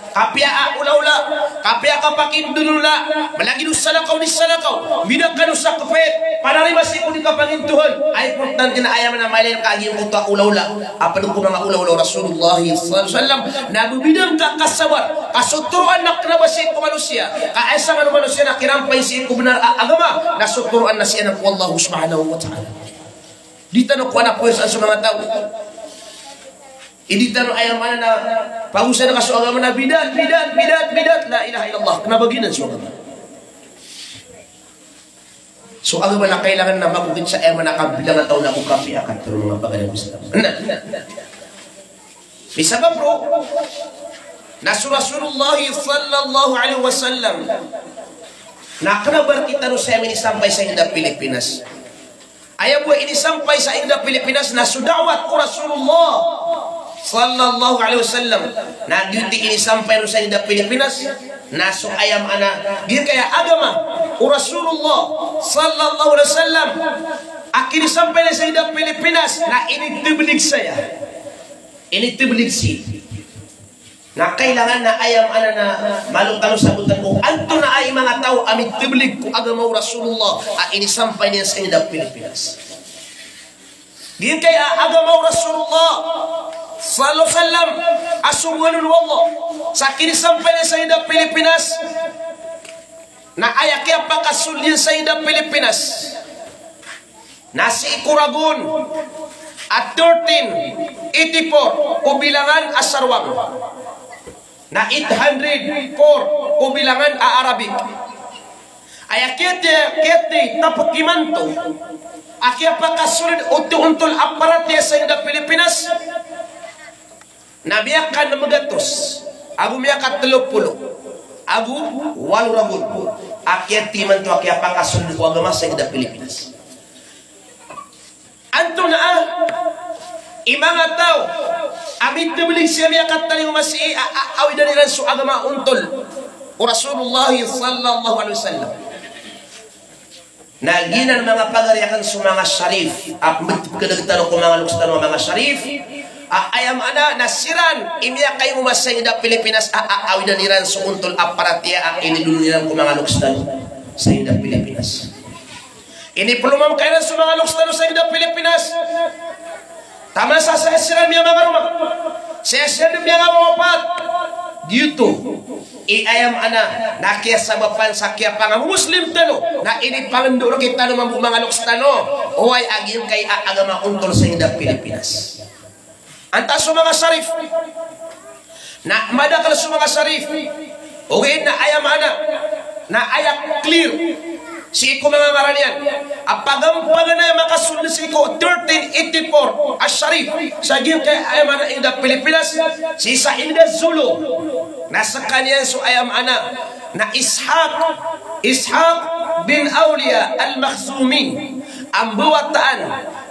Kapiya a olaola, kapiya a kapakindolawla, malagid o salakaw di salakaw, mbida kano sa kepet, panarima sii ko di kapangintohan. Ay, importante na aya maana mala ka a giyangkoto a olaola a pd ko manga olaola o Rasulullah sallallahu alaihi wasallam, na bibida ngka a kasabar, ka so toroan na kna ba sii ko manosiya, ka aya sangan o manosiya na kirampay sii ko bnar a agama, na so toroan na sii anan ko Allah subhanahu wa ta'ala. Di tano kowan a poy sa so manga taw. Di tano aya maana na pagosayn ka so agama na bidat, bidat, bidat, bidat, la ilaha illallah. Kna ba giyanan so agama. So agama na kailangan na magokit sa aya maana a kabilang a taw na go kapiya a katharo, manga pagari ko Islam. Na, na, na. Misabap roo na so Rasulullah sallallahu alaihi wasallam na kna ba rktano sa aya minisampay sa ingd a Pilipinas. Aya bo a inisampay sa ingd a Pilipinas na so da'wat o Rasulullah sallallahu alaihi wasallam. Na giyoto i inisampay ron sa ingd a Pilipinas Na so aya maana, giyangkaya agama o Rasulullah sallallahu alaihi wasallam a kinisampay niyan sa inged a Pilipinas, na initeblig saya. Initeblig saya. Na kailangan na aya maana na malo tano sabotan ko antonaa i manga taw a miteblig ko agama o Rasulullah a inisampay niyan sa inged a Pilipinas. Giyangkaya agama o Rasulullah sallallahu alaihi wasallam a sogoan on o Allah sa kinisampay niyan sa inged a Pilipinas, na aya kiyapakasold iyan sa inged a Pilipinas na sii ko ragon a thirteen eighty-four ko bilangan a Sarwang, na eight hundred four ko bilangan a Arabic. Aya kiyati, kiyati tapek imanto a kiyapakasold oto ontol a paratiyaya sa inged a Pilipinas, na miyaka nem gatos ago miyaka telo polo ago walo ragon a kiyati imanto a kiyapakasold ko agama sa inged a Pilipinas. Antonaa i manga taw a miteblig saya, miyakatalingoma sii a, a, awidan iran so agama ontol o Rasulullah sallallahu alaihi wasallam? Na giyanan manga pagari akn so manga Sharif, a pmbet-, pkadg tano ko manga loks tano a manga Sharif, a aya maana na siran i miyakaingoma sa inged a Pilipinas a, a, awidan iran so ontol a paratiyaya a inidolon iran ko manga loks tano sa inged a Pilipinas. Iniplomamka iran so manga loks tano sa inged a Pilipinas. Taman sa saya siran miyamangaroma, saya siran miyangawapat. Giyoto i aya maana na kiyasabapan sa kiyapangamomuslim tano, na inipangndao rktano mambo manga loks tano, oway, a giyangkai a agama ontol sa inged a Pilipinas. Antaa so manga Sharif? Na madakl so manga Sharif. Ogaid na aya maana na aya clear sii ko manga ngaran iyan a pagampaganay a makasold sii ko thirteen eighty-four a Sharif sa giyangkai a aya maana inged a Pilipinas, sii sa inged a Zulu, na skaniyan so aya maana na Ishaq, Ishaq bin Awliya Al-Makhzumi, a mbawataan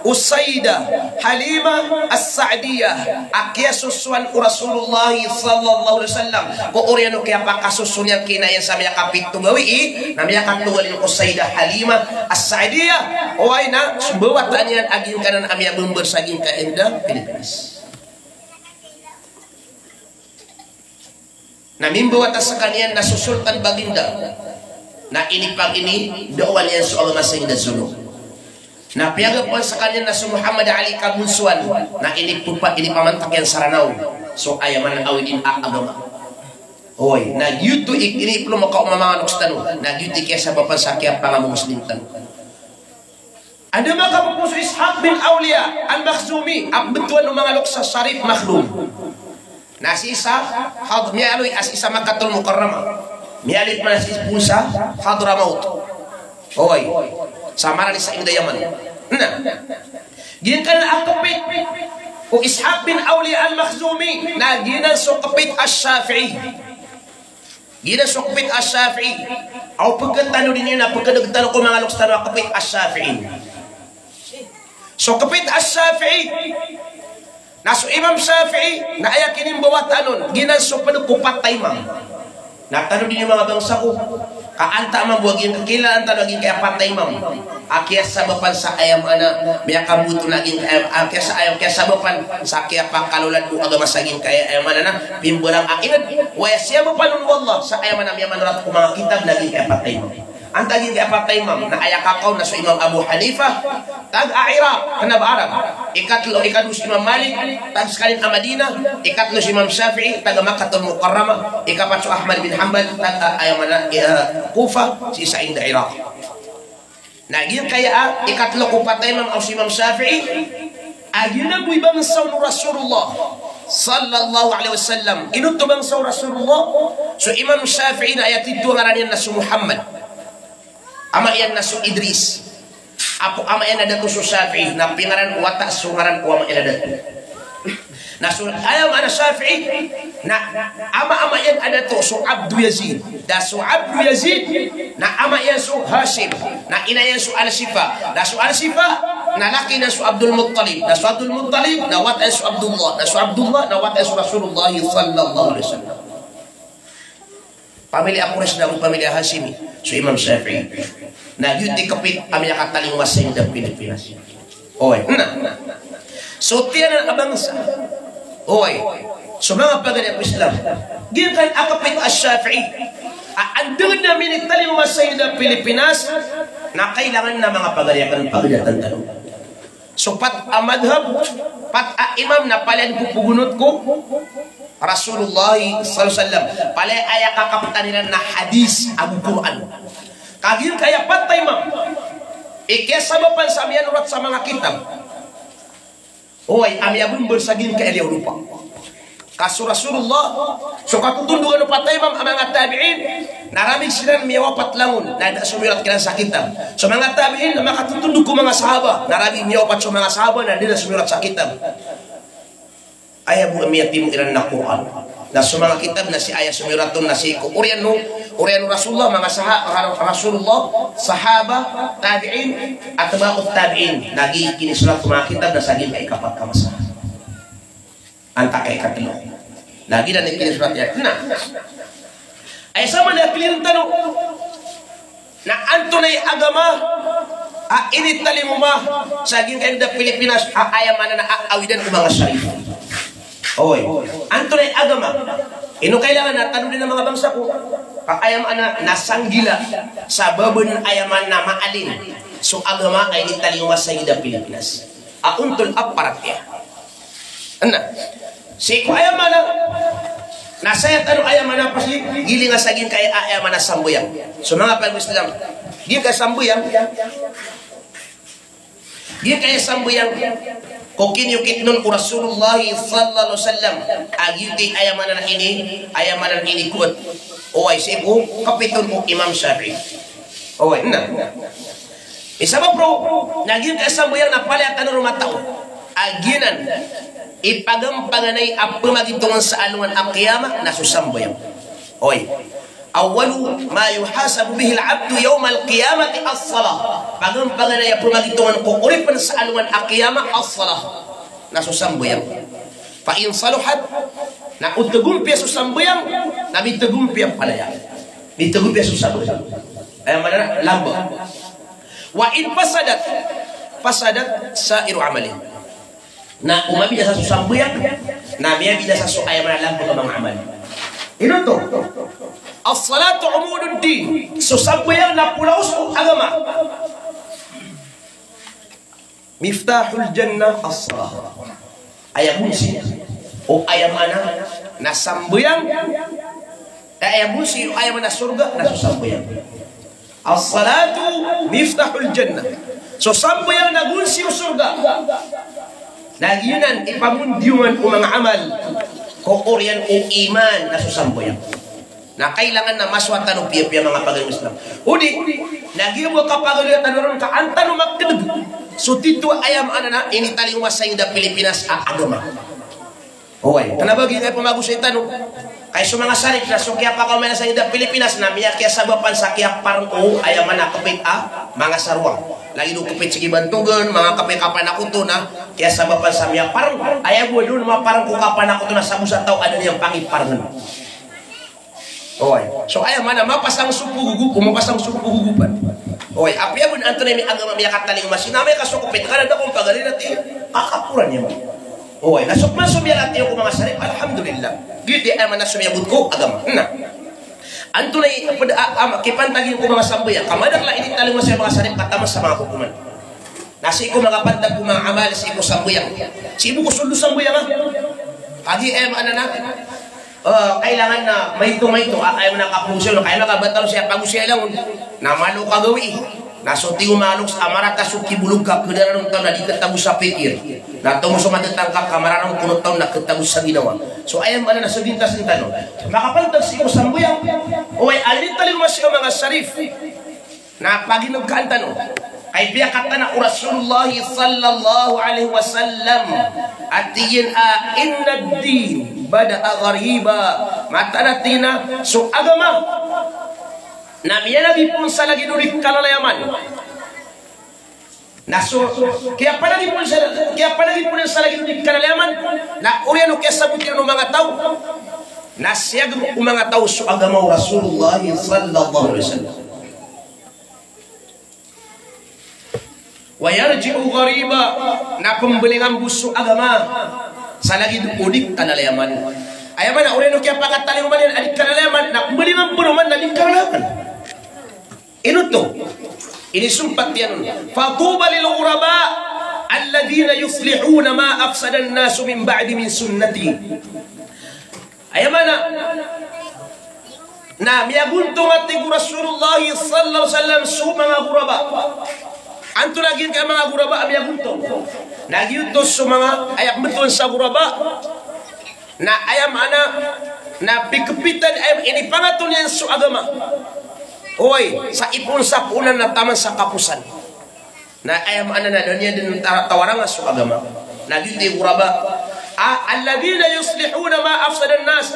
o Sayyidah Halimah As-Sa'diyah a kiyasosowan o Rasulullah sallallahu alaihi wasallam. Ko oriyan o kiyapakasoso niyan kina iyan sa miyakapito gawii, na miyakatogalin ko Sayyidah Halimah As-Sa'diyah, oway, na mbawataan iyan a giyangkanan a miyabember sa giyangkai a inged a Pilipinas. Na mimbawata skaniyan na so Sultan Baginda, na inipagini, daawan iyan so agama sa inged a Zulu. Na piyagapoan skaniyan na so Muhammad Ali Kabunsuan, na inipopa-, inipamantak iyan sa Ranaw so aya maana awid iyan a agama. Oy, na giyoto i, iniplomaka o manga loks tano, na giyoto i kiyasabapan sa kiyapangamomuslim tano. Adn a makapopoon so Ishaq bin Awliya Al-Makhzumi a pmbtowan o manga loks a Sharif Makhdum. Na sii sa Had-, miyaaloy a sii sa Makkatul Mukarramah. Miyaaloy pman a sii poon sa Hadramaut. Oy. Sa marani sa inged a Yaman. Na giyangkanan a kpit o Ishaq bin Awliya Al-Makhzumi na giyanan so kpit a Shafi'i. Giyanan so kpit a Shafi'i. Aw pkhatanodi niyo na pkhadg tano ko manga loks tano a kpit a Shafi'i. So kpit a Shafi'i na so Imam Shafi'i na aya kinimbawataan on, giyanan so pd ko pat a imam. Na tanodi niyo manga bangsa ko, ka antaa mambo a giyangkai, kilalaan tano a giyangkai a pat a imam a kiyasabapan sa aya maana, miyakamboto na giyangkai a, a kiyasa-, aya kiyasabapan sa kiyapakalolad o agama sa giyangkai a aya maana na pimbarang a ingd. Oway, siyabapan on o Allah sa aya maana miyamanorat ko manga kitab na giyangkai a pat a imam. Antaa giyangkai a pat a imam? Na aya kakaon na so Imam Abu Hanifa, taga Iraq, kna ba Arab. Ikatlo, ikadwa so Imam Malik, taga skaniyan a Madinah. Ikatlo so Imam Shafi'i, taga Makkatul Mukarramah. Ikapat so Ahmad bin Hanbal, taga aya maana, eh, Kufa, sii sa ingd a Iraq. Na giyangkaya a ikatlo ko pat a imam a so Imam Shafi'i, a giyanan bo i bangsa o Rasulullah sallallahu alaihi wasallam. Ino oto bangsa o Rasulullah? So Imam Shafi'i na aya tito a ngaran iyan na so Muhammad. Ama iyan na so Idris. Apo ama iyan a dato so Shafi'i, na pingaran o wata so ngaran o ama iyan a dato. Na so, aya maana Shafi'i, na ama-ama iyan a dato so Abdu Yazid. Da so Abdu Yazid, na ama iyan so Hashim, na ina iyan so Al-Shifa. Da so Al-Shifa, na laki iyan so Abdul Muttalib. Da so Abdul Muttalib, na wata iyan so Abdullah. Da so Abdullah, na wata iyan so Rasulullah sallallahu alaihi wasallam. Pamilya Quraysh na go pamilya Hashimi so Imam Shafi'i. Na giyoto i kapit a miyakatalingoma sa inged a Pilipinas. Oway, na. So tiyanan a bangsa. Oway. So manga pagari ko Islam. Giyangkanan a kapit a Shafi'i a andang na minitalingoma sa inged a Pilipinas, na kailangan na manga pagari akn pagadatan tano. So pat a madhab, pat a imam na palaya ko pogonot ko Rasulullah sallallahu alaihi wasallam. Palaya aya kakaptan iran na hadis ago Qur'an. Ka giyangkaya pat a imam i kiyasabapan sa miyanorat sa manga kitab. Oway, a miyabembal sa giyangkaya Europa. Ka so Rasulullah, so katotondogan o pat a imam a manga tabi'in, na ramig siran miyawapat langon, na da somiyorat kiran sa kitab. So manga tabi'in, na makatotondog ko manga sahaba, na ramig miyawapat so manga sahaba, na da somiyorat sa kitab. Aya bo a miyatimo iran na Qur'an. Na so manga kitab na sii aya somiyorat on na sii ko oriyan o, oriyan o Rasulullah, manga saha-, Rasulullah, sahaba, tabi'in, atba'ut tabi'in. Na giya kinisorat ko manga kitab na sa giyangkai a kapat a masa. Antaa i katlo. Na giyanan i kinisorat iyan. Na aya saman a clear tano na antonaa i agama a initalingoma sa giyangkai a Pilipinas a aya maana na a-, awidan ko manga Sharif. Oway. Antonaa i agama. Ino kailangan na tanodi a manga bangsa ko. Ka aya maana na sanggila sa baban aya maana na maalin so agama a initalingoma sa inged a Pilipinas. A ontol a paratiyaya. Na sii ko aya maana na saya tano aya maana pasi gilinga sa giyangkai a aya maana sambayang. So manga pagari ko Islam. Giyangkai a sambayang. Giyangkai a sambayang ko kiniyokit on o Rasulullah sallallahu alaihi wasallam. A giyoto i aya maana na ini, aya maana na ini kuwat. Oway, sii ko kapit on o Imam Shafi'i. Oway, na. Isabap roo, na giyangkai a sambayang na palaya tano roo matao a giyanan i pagampanganay a pemagitongan sa alongan a qiyamah na so sambayang. Oway. Awwalu ma yuhasabu bihil abdu yawmal qiyamati as-salah. Pagampanganay a pemagitongan ko oripen sa alongan a qiyamah as-salah. Na so sambayang. Fa in saluhat, na o tegompiya so sambayang, na mitagompiya palaya. Mitagompiya so sambayang. Aya maana na lamba. Wa in fasadat, fasadat sa'iru amali. Na o mabinasa so sambayang, na miyabinasa so aya maana lamba ko manga amal. Ino oto? As-salatu imaduddin. So sambayang na polaos o agama. Miftahul jannah as-salah. Aya bonsi o aya maana na sambayang. Aya bonsi o aya maana sorga na so sambayang. As-salatu miftahul jannah. So sambayang na bonsi o sorga. Na giyanan i pamondiyongan o manga amal ko oriyan o iman na so sambayang. Na kailangan na masowa tano piyapiya manga pagari ko Islam. Odi na giya bo a kapagaliya tano ron ka an tano makedeg so tito a aya maana na initalingoma sa inged a Pilipinas a agama. Oway, kena ba giya i pamagosay tano. Kay so manga Sharif na so kiyapakaoma iran sa inged a Pilipinas na miyakiyasabapan sa kiyapareng o aya maana kepit a manga sarwang. Lagid o kepit sii ki Bantogan, manga kepit kapanakoto na kiyasabapan sa miyapareng. Aya bo a doon mapareng ko kapanakoto na sabo sa taw a da niyan pangiparengen. Oway. So aya maana mapasang so pogogopan, mapasang so pogogopan. Oway, apiya bo na antonaa i agama miyakatalingoma sii na amay ka so kepit ka na da kon pagari na ti kakaporan iyan. Oway, na so pman so miyalatiyo ko manga Sharif, alhamdulillah. Giyoto i aya maana so miyabot ko agama. Na antonaa i ped a, am, kipantagi ko manga sambayang ka madakl a initalingoma sii o manga Sharif ka taman sa manga kokoman. Na sii ko makapantag ko manga amal, sii ko sambayang. Sii bo ko sold o sambayang, a. Kagiya aya maana na, eh, kailangan na maito-maito, a, aya maana kapagosay on, kaya makabatal siya pagosay langon. Na malo kagawii. Na so tig o manga loks a marata so kibolog ka, kedaran o taw na di ketago sa pikir. Na tomo so matetangka ka mararangkon o taw na ketago sa ginawa. So aya maana na so bintasan tano. Makapantag sii ko sambayang. Oway, a initalingoma sii o manga Sharif. Na paginegkaan tano. Kay piyakatana o Rasulullah sallallahu alaihi wasallam a tig iyan a, "Innad din bada'a ghariba." Mataan a tig iyan a so agama na miyanagipon sa lagid o di kalalayaman. Na so kiyapanagipon sa, kiyapanagipon sa lagid o di kalalayaman na oriyan o kiyasabot iyan o manga taw Na siyagm o manga taw so agama o Rasulullah sallallahu alaihi wasallam. Wa yarji'u ghariba, na pmbalingan bo so agama sa lagid o di kalalayaman. Aya maana, oriyan o kiyapakatalingoma niyan a di kalalayaman, na pmbalingan bo roman na di kalalayaman. Ino oto? Inisompat iyan on. Fatuba lil ghuraba alladhina yuslihuna ma afsada an-nasu min ba'di min sunnati. Aya maana, na miyagontong a tig o Rasulullah sallallahu alaihi wasallam so manga ghuraba. Antonaa giyangkaya manga ghuraba a miyagontong? Na giyoto so manga, aya pmbtowan sa ghuraba, na aya maana, na pikpitan, aya inipangato niyan so agama. Oway, sa ipoon sa poonan na taman sa kaposan. Na aya maana na da niyan dn ta-, tawaranga so agama. Na giyoto i ghuraba. A, alladhina yuslihuna ma afsada an-nas.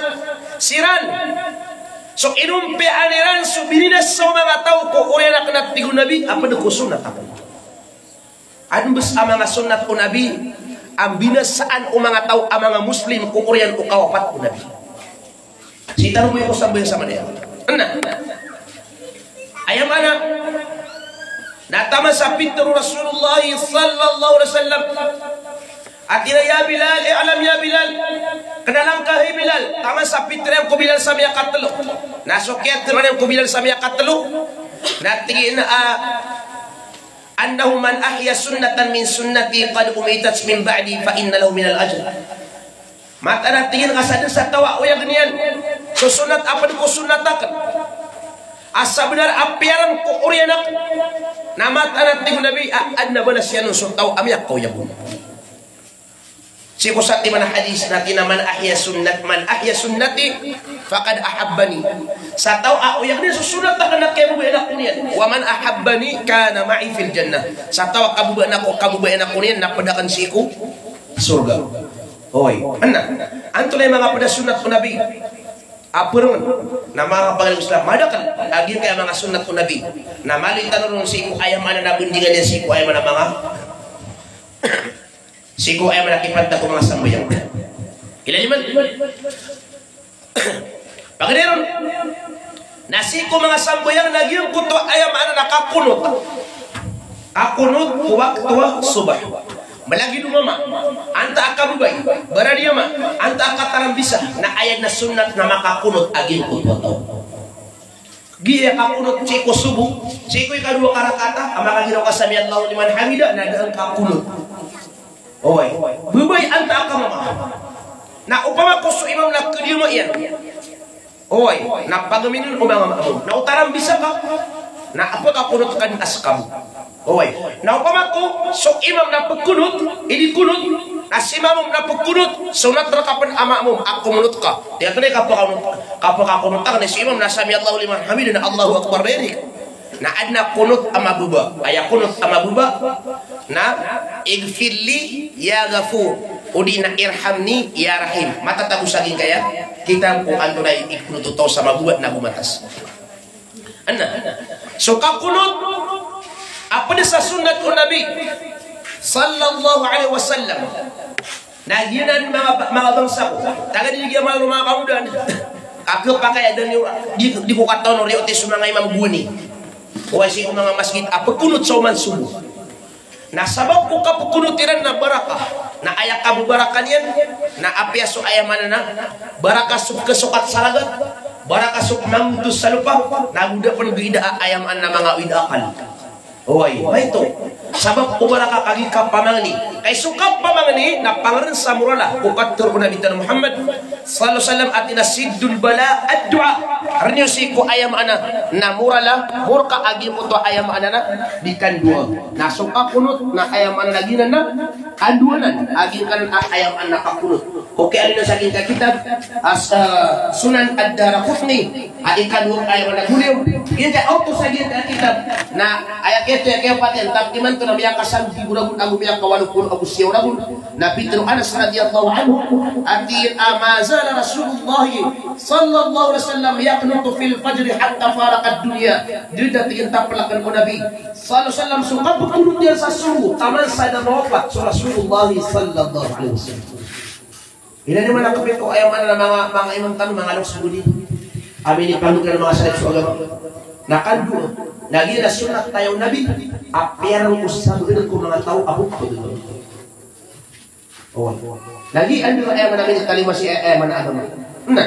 Siran so inompiyaan iran so bininasa o manga taw ko oriyan akn a tig o Nabi, a pd ko sunnat akn. Adn bs a manga sunnat o Nabi a mbinasaan o manga taw a manga Muslim ko oriyan o kawapat o Nabi. Sii tano bo ko sambayang sa manaya. Na aya maana, na taman sa pitharo o Rasulullah sallallahu alaihi wasallam a tig iyan a, "Ya Bilal, i'lam ya Bilal." Kna a langka, hay Bilal. Taman sa pitharo iyan ko Bilal sa miyakatlo. Na so kiyatharoa niyan ko Bilal sa miyakatlo, na tig iyan a, "Annahu man ahya sunnatan min sunnati qad umitat min ba'di fa inna lahu minal ajr." Mataan a tig iyan ka sadn sa taw a oyagn iyan so sunnat a pd ko sunnat akn a sabnar a piyarang ko oriyan akn, na mataan a tig o Nabi a adn a balas iyan on so taw a miyakaoyag on. Sii ko satiman a hadis na tig iyan a, "Man ahya sunnat, man ahya sunnati faqad ahabbani." Sa taw a oyagn iyan so sunnat akn na kiyababayaan ako niyan. "Wa man ahabbani kana ma'i fil jannah." Sa taw a kababayaan ako, kababayaan ako niyan na pd akn sii ko sorga. Oy, na antonaa i manga pd a sunnat o Nabi a pharangen? Na manga kapangni ko Islam, madakl a giyangkaya manga sunnat o Nabi na maloy tano ron sii ko aya maana na bndingan iyan sii ko aya maana manga, sii ko aya maana kipantag ko manga sambayang. Ilay man. Paganay ron na sii ko manga sambayang na giyangkoto a aya maana na kakunot. Kakunot ko wakto a sobah. Malagid o mama antaa a kababay, barani ama antaa a katarambisa, na aya na sunnat na makakunot a giyangkoto a taw. Giya kakunot sii ko sobo, sii ko ikadowa ka rakaat a makagiraw ka sami'allahu liman hamidah, na da a kakunot. Oway. Babay antaa ka mama. Na opama ko so imam na kadiya iyan. Oway. Na pagamin o mama mo. Na o tarambisa ka, na pkakunot ka dn a ska bo. Oway. Na opama ko so imam na pkunot, inikunot, na si mamum na pkunot, so na trakapn a mamum a kumunot ka. Di ato na i kapkakunot, kapkakunot ka na so imam na sami'allahu liman hamidah na Allahu Akbar, na iri. Na adn a kunot a mababa. Aya kunot a mababa na ighfir li ya Ghafur, odi na irhamni ya Rahim. Matatago sa giyangkaya kitab ko antonaa i kunot o taw sa mababa na gomatas. Na so kakunot a pd sa sunnat o Nabi sallallahu alaihi wasallam. Na giyanan manga, manga bangsa ko. Taga di giya malo manga kamudan. Ka khapakay a da niyo, di, di ko katawan o riyote so manga imam gowani. Oway, sii ko manga masgit a pkunot sa oman sobo. Na sabap ko kapkunot iran na barakah. Na aya kababaraka niyan na apiya so aya maana na barakah so kasokat sa ragat, barakah so mangotos sa lopa, na go da pn gida a aya maana na manga awid a akal. Oway, maito. Sabap ko barakah kagiya kapamangni. Kay so kapamangni na pangrn sa morala ko katharo o Nabi tano Muhammad sallallahu alaihi wasallam a tig iyan a saddul bala ad-du'a. Rniyo sii ko aya maana na morala, morka a giyangkoto a aya maana na di kandoa. Na so kakunot na aya maana na giyanan na kandoanan a giyangkanan a aya maana na kakunot. Okey, alin sa giyangkaya kitab a, ah, Sunan Ad-Daraqutni. A ikadowa a aya maana na goliyo. Giyangkaya oto sa giyangkaya kitab na aya kiyathay a kiyapat iyan, taman imanto na miyakasambigo ragon ago miyakawalo polo ago siyaw ragon. Na pitharo o Anas radhiyallahu anhu a tig iyan a ma zala Rasulullah sallallahu alaihi wasallam yaqnutu fil fajri hatta faraqa ad-dunya. Di da tig iyan taplakn o Nabi sallallahu alaihi wasallam so kapkunot iyan sa sobo taman sa da mawapat so Rasulullah sallallahu alaihi wasallam. Ina niyo man a kapito, aya maana na manga, manga imam tano, manga loks a godi a minipangndog iran a manga sarif so agama. Na kandoa, na giya na sunnat tayo Nabi a piyarang ko sambayang ko manga taw a bokod. O. Na giya anda aya maana minitalima sii, aya maana agama. Na.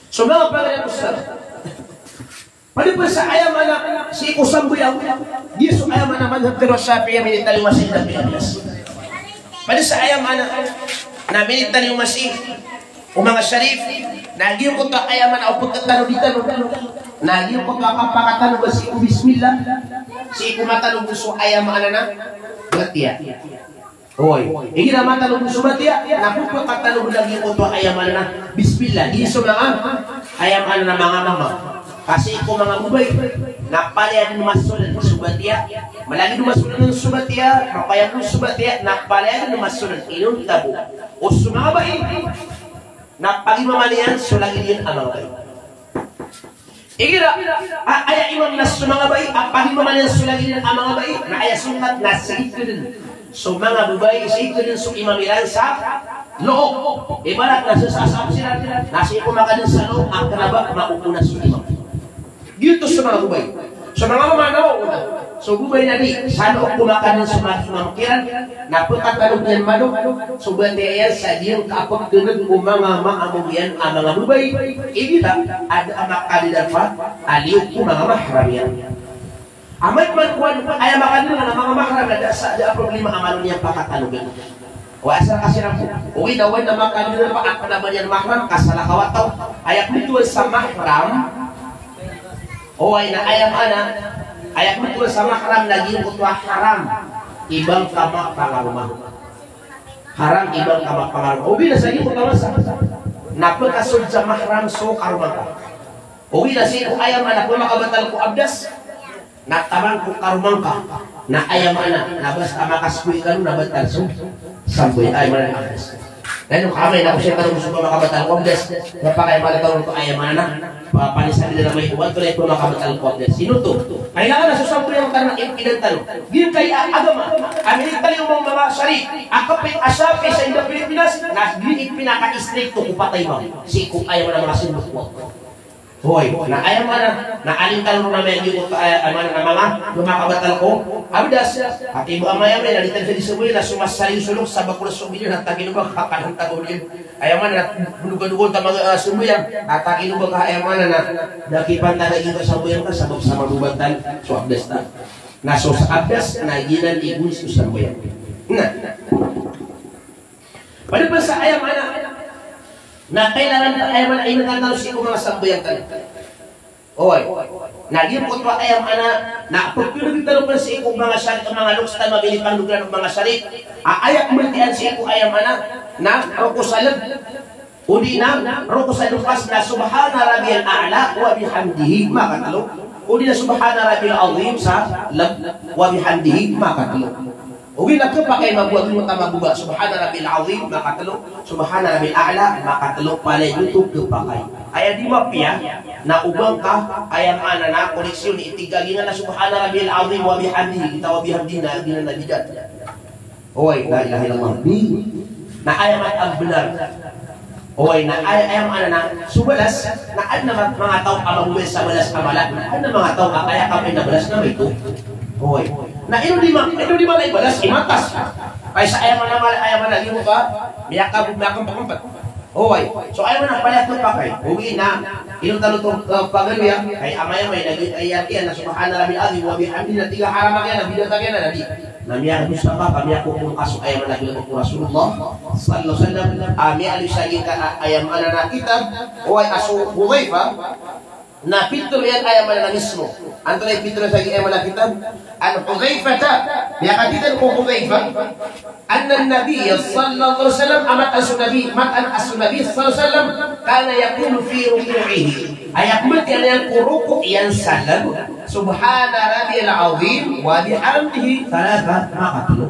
So manga pagari ko sa Pd pn sa aya maana sii ko sambayang, giya so aya maana madhab tano a Shafi'i a minitalima sii ko Pilipinas. Pd sa aya maana na minitalima sii ko manga sarif, na giyangkoto a aya maana o pkhatano di tano, na giyangkoto a kapakatano ba sii ko bismillah, sii ko matano bo so aya maana na batiya. Oy, igira matano bo so batiya, na pphakatano bo lagid oto a aya maana na bismillah. Di so manga aya maana na manga mama. Ka sii ko manga babay na palaya dn masold so batiya. Malagid o masold so batiya, mapayag so batiya, na palaya dn masold. Inonta bo o so manga bai na pagimama niyan so lagid iyan a manga bai. Igira a, aya imam na so manga bai a pagimama niyan so lagid iyan a manga bai, na aya sunnat na sii kdn so manga babay, sii kdn so imam iran sa loob. Ibarat na sa, sa, sa siran na sii ko makadn sa loob a kna ba maopona so imam. Giyoto so manga babay. So manga mama na o, so babay na di sa loob ko makadn so manga imam kiran, na pkhatano niyan madok so batiya iyan sa giyangkai a pkhan'g o manga maamom iyan a manga babay. Igira a da a makadn a liyo ko manga mahram iyan. Amay man ko aya makadn a manga mahram na da sa, da a problema a malo niyan pakatanogan. O asal ka siran bo. Ogaid na oway na makadn a kna ba niyan mahram ka salakaw a taw. Aya pmbtowan sa mahram. Oway na aya maana, aya pmbtowan sa mahram na giyangkoto a haram i ba ngka mapangaroma. Haram i ba ngka mapangaroma. Ogaid na sa giyangkoto a masa na pkasold sa mahram so karoma ngka. Ogaid na sii ko aya maana pmakabatal ko abdas na taman ko karoma ngka. Na aya maana na basta makasold ka ron na batal so sambayang, aya maana na abdas. Na ino ka amay na ko siya tano so pmakabatal ko abdas, na pakay maana tano ko aya maana na, pa-, panisan dila na may obat ko na pmakabatal ko abdas. Ino oto? Kailangan na so sambayang tano na ipidan tano. Giyangkai a agama a minitalima o manga sarif a kapit a Shafi'i sa India, Pilipinas, na di ipinaka-istrikto ko patay ba sii ko aya maana manga simbot ko. Oy, na aya maana na alin tano ron a miyagiyangkoto a aya maana na manga, makabatal ko abdas. Ati bo amay-amay na di tano di sambayang na so masaliw so loks sabap ko na so bilion na takino ba ka kanan tago bilion. Aya maana na bndogadog ta mag-, ah, sambayang na takino ba ka, aya maana na da kipantaga giyangkai a sambayang ta sabap sa mababatal so abdas ta. Na so sa abdas na giyanan i gawii so sambayang. Na. Pd pn sa aya maana na kailangan aya maana inonta tano sii ko manga sambayang tano. Oy. Na giyangkoto a aya maana na pkhan'g tano pn sii ko manga sarif, manga loks tano a minipangndog iran o manga sarif a aya pmbatiya sii ko aya maana na roko sa lb, odi na roko sa lb, pas na subhana rabbiyal a'la wa bihamdihi, makatlo. Odi na subhana rabbiyal azim sa lb, wa bihamdihi, makatlo. Ogaid na khapakay mambo a giyangkoto a mababa, subhana rabbiyal azim, makatlo, subhana rabbiyal a'la, makatlo, palaya giyoto khapakay. Aya di mapiya na o ba ngka, aya maana na koneksyon i tig ka giyangkanan a subhana rabbiyal azim wa bihamdihi, giyoto a wa bihamdihi na giyanan a bidat. Oy, la ilaha illallah. Di. Na aya maana a bnar. Oy, na aya, aya maana na so balas, na adn a ma-, manga taw a mabobay sa balas a mala, na adn a manga taw a aya kapay na balas na maito. Oy. Na ino di ma-, ino di mala i balas, i matas. Kay sa aya maana mala, aya maana di mo ka, miyaka-, miyakempet-kempet. Oy. So aya maana pala ito pakay. Oy na, ino tano to, eh, pagaloya, kay amay-amay, na, aya, aya, na subhana rabbil azim, wa bihamdi, na tig a haram a giyanan, bidat a giyanan, na di. Na miyadosa ka, ka miyakokom ka so aya maana a ginawa o Rasulullah sallallahu alaihi wasallam. A miyaaloy sa giyangka a aya maana na kitab, oway, a so Hudhaifa, na pitharo iyan aya maana na mismo. Antonaa i pitharo sa giyangka aya maana kitab? An Hudhaifata, miyakatitho ko Hudhaifa, anna Nabiyya sallallahu alaihi wasallam, a mataan so Nabi, mataan a so Nabi sallallahu alaihi wasallam, kana yaqulu fi ruku'ihi. Aya pmbatiya niyan ko roko iyan sa lb, subhana rabbiyal azim wa bihamdihi thalatha, makatlo.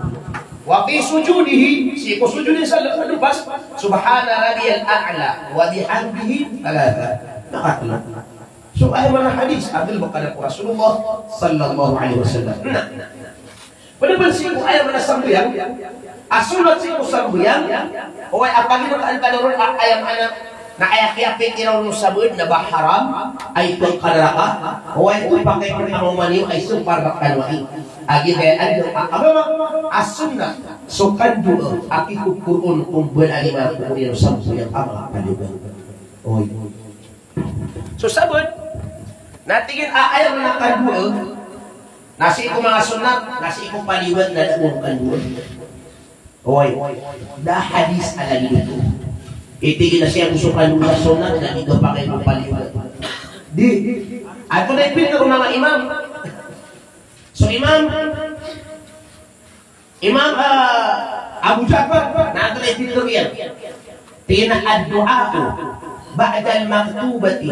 Wa fi sujudihi, sii ko sujud iyan sa lb, adn pas, subhana rabbiyal a'la wa bihamdihi thalatha, makatlo. So aya maana hadis a galbk anan ko Rasulullah sallallahu alaihi wasallam. Na. Pd pn sii ko aya maana sambayang a sunnat sii ko sambayang. Oway, a pagintaw tano ron a aya maana na aya kiyapikira on o sabaad na ba haram, a ipkhadar ka. Oway, oto pakay pn a mamaniyo a isompar rktano ai. Agi kaya anda a agama a sunnat so kandoa a kikokor on ko mbala a lima ko oriyan o sambayang a manga paliyogat. Oway. So sabaad na tig iyan a aya maana kandoa na sii ko manga sunnat, na sii ko paliyogat na da on kandoa. Oway, da hadis a lagid oto. Itig iyan a sii ko so kandoa a sunnat, na di da pakay ko paliyogat. Di, antonaa i pitharo o manga imam? So imam, Imam, ah, Abu Ja'far, na antonaa i pitharo iyan? Tig iyan a ad-du'a'u ba'dal maktubati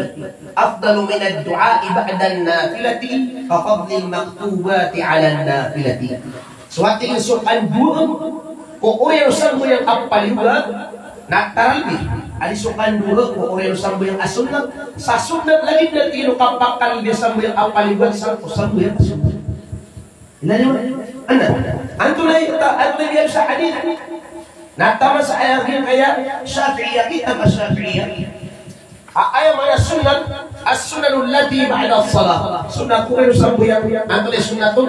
afdalu minad du'a'i ba'dan nafilati ka fadlil maktubati 'alan nafilati. So tig iyan so kandoa ko oriyan o sambayang a paliyogat na taralbi. Adi so kandoa ko oriyan o sambayang a sunnat, sa sunnat lagid na tig iyan o kapakalbi a sambayang a paliyogat sa ko sambayang a sunnat. Ilay niyo, anda? Antonaa i ta-, antonaa i miyabsa a hadis? Na taman sa aya giyangkaya Shafi'iyah, kitab a Shafi'iyah. A, aya maana sunnat, as-sunanul lati ba'das salah. Sunnat ko oriyan o sambayang, antonaa i sunnat on?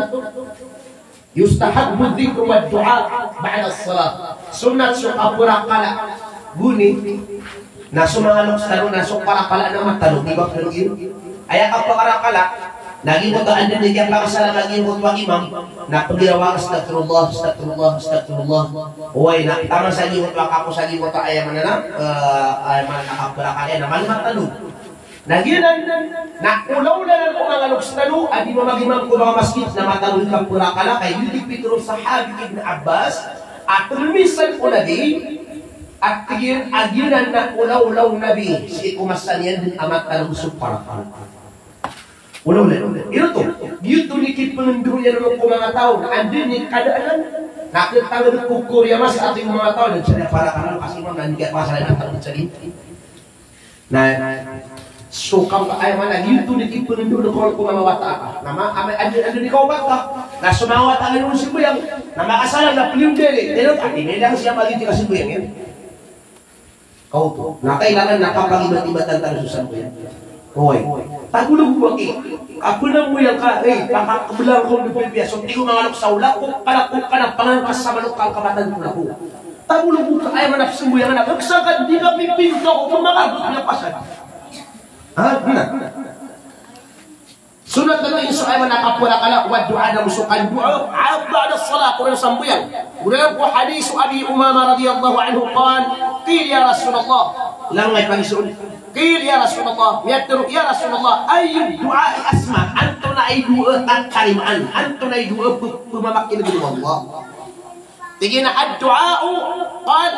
Yustahabbu dhikru wad du'a ba'das salah. Sunnat so kaparakala. Goni. Na so manga loks tano na so parakala na matano, di ba, pn iyo? Aya kaparakala, na giyoto a anda i kiyapakasalam a giyoto a imam, na pagiraw a astaghfirullah, astaghfirullah, astaghfirullah. Oway, na taman sa giyoto a kapos a giyoto a aya maana na, eh, aya maana na kaparakala, na maana matano. Na giyanan, na olaola anan o manga loks tano a di mamagimam ko manga masgit na matano i kaparakala, ka giyoto i pitharo o sahabi Ibn Abbas, a pagmisan o Nabi, a tig iyan a giyanan na olaola o Nabi sii ko masa niyan dn a matano so parakala. Olaola. Giyoto, giyoto i kipngndao iyan on ko manga taw, anda i kadaan anan, na khatangkd ko kori a masa a tig o manga taw, na sadn a parakala, kasi man, na anda i kiyapakasalam a tig o manga taw. Na so ka, aya maana, giyoto i kipngndao on ko manga wata. Na ma-, ama-, anda, anda i kawata. Na so manga wata iyan on sambayang. Na makasalam na piliyon dili. Dili, ati, dili lang siya mali di kasambayang iyan. Kaoto. Na kailangan na kapagibat-ibatan tano so sambayang. Oway. Tago na bo aki. Ako na mo iyan ka, eh, pakakablang ko ng pipiya. So, tig o manga loks a, "Lako, kalako, ka na pangangkas sa manok ka, kabatan ko lako." Tago na bo ka, aya maana sambayang na, "Lako, sa ka, di ka pipinto ko, kumakabot na pasad." Ha? Na. Sunnat na tig iyan so aya maana kaparakala, wad du'a, na so kandoa, ba'das salah, ko oriyan o sambayang. Golalan ko hadis o Abi Umamah radiyallahu anhu, qal, qila ya Rasulullah. Langon a hadis on. Qila ya Rasulullah, miyatharo, ya Rasulullah, ayyud du'a'i asma', antonaa i doa a tatarimaan, antonaa i doa a p-, pmamakin'g o Allah. Tig iyan a ad-du'a'u, qal,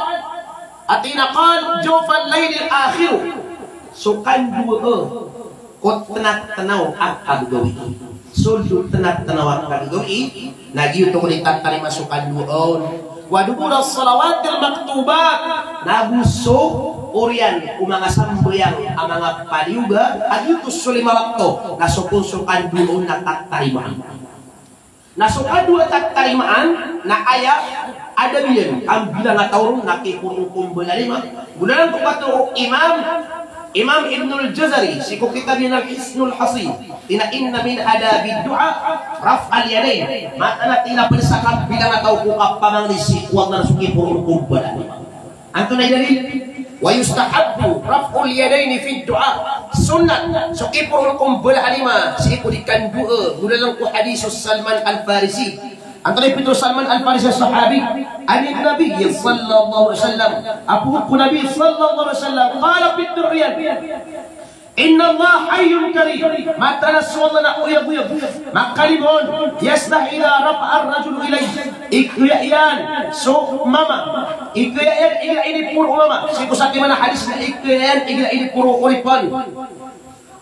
a tig iyan a qal, jawfal laylil akhir. So kandoa ko tnatnaw a kagagawii. So tnatnaw a kagagawii, na giyoto kon i tatarima so kandoa on. Wa duburas salawatil maktubat. Na go so oriyan o manga sambayang a manga paliyogat, a giyoto so lima wakto, na so kon so kandoa on na tatarimaan. Na so kandoa a tatarimaan, na aya adab iyan, a mbilang a taw ron na kiporon ko mbala a lima. Golalan ko patharo o Imam, Imam Ibnul Jazari, sii ko kitab iyan a Al-Hisnul Hasim. Tig iyan a inna min adabid du'a raf'al yadayn. Mataan a tig iyan a pd sa kambilang a taw ko kapamangni sii ko Allah na so kiporon ko mbala a lima. Antonaa i dalil? Wa yustahabbu raf'ul yadayni fid du'a. Sunnat so kiporon ko mbala a lima sii ko di kandoa. Golalan ko hadis o Salman Al-Farisi. Antonaa i pitharo o Salman Al-Farisi a sahabi, anin Nabi sallallahu alaihi wasallam. Ago ko Nabi sallallahu alaihi wasallam. Qala, pitharo iyan. Innallaha hayyun karim. Mataan a so Allah na oyagoyag, makalimo on. Yastahyi idha rafa'a ar-rajulu ilayhi. Ikiya iyan so mama, ikiya iyan igira iniporo o mama. Sii ko satiman a hadis na ikiya iyan igira iniporo o oripen.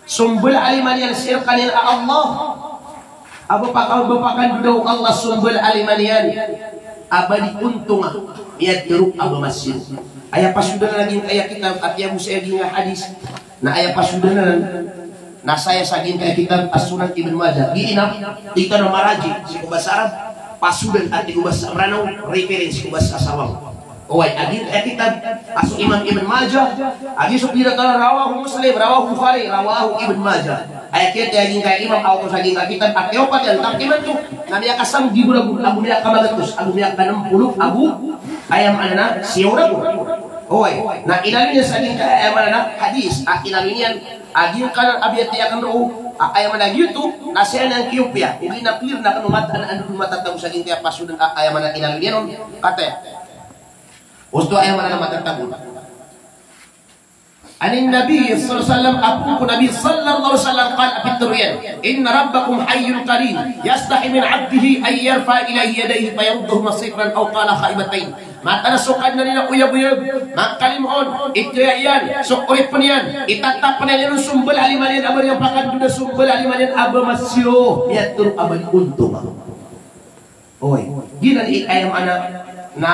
So mbala a lima niyan sii rkaniyan a Allah. A ba paka-, ba pakandoda o Allah so mbala a lima niyan a ba di ontong a, miyatharo a ba masiro. Aya pasodan a giyangkaya kitab, ati a bo saya giyangkaya hadis. Na aya pasodan anan, na saya sa giyangkaya kitab As-Sunan Ibn Majah. Giya ina, tig tano a maraji sii ko basa Arab. Pasodan a tig o basa Mranaw, reference ko basa Sawaw. Oway, a giyangkaya kitab a so Imam Ibn Majah, a giya so pira ka, rawahu Muslim, rawahu Bukhari, rawahu Ibn Majah. Aya kiyataya giyangkaya imam a oto sa giyangkaya kitab a kiyopat iyan, tapi imanto na miyakasambigo ragon, ago miyakamagatos, ago miyakanampolo, ago aya maana na siyaw ragon. Oway, na ilalo niyan sa giyangkaya aya maana na hadis, a ilalo niyan a giyangkanan a biyatiya akn roo, a aya maana giyoto na siya niyan kiyopiya, ogaid na clear na kna o mataan a anda dn matatago sa giyangkaya pasodan a aya maana ilalo niyan on, kataya. Osto aya maana na matatago. Anin Nabi sallallahu alaihi wasallam, a phoon ko Nabi sallallahu alaihi wasallam, qal, a pitharo iyan, "Inna rabbakum hayyun karim, yastahi min abdihi an yarfa'a ilayhi yadayhi fayaruddahuma sifran aw qala kha'ibatain." Mataan a so Kadnan iyan na oyagoyag, makakalimoon, itaya iyan so oripn iyan, itatap iyan on so mbala a lima niyan a ba niyan pakandod a so mbala a lima niyan a ba masiyo, miyatharo a ba di ontong. Oy, giyanan i aya maana na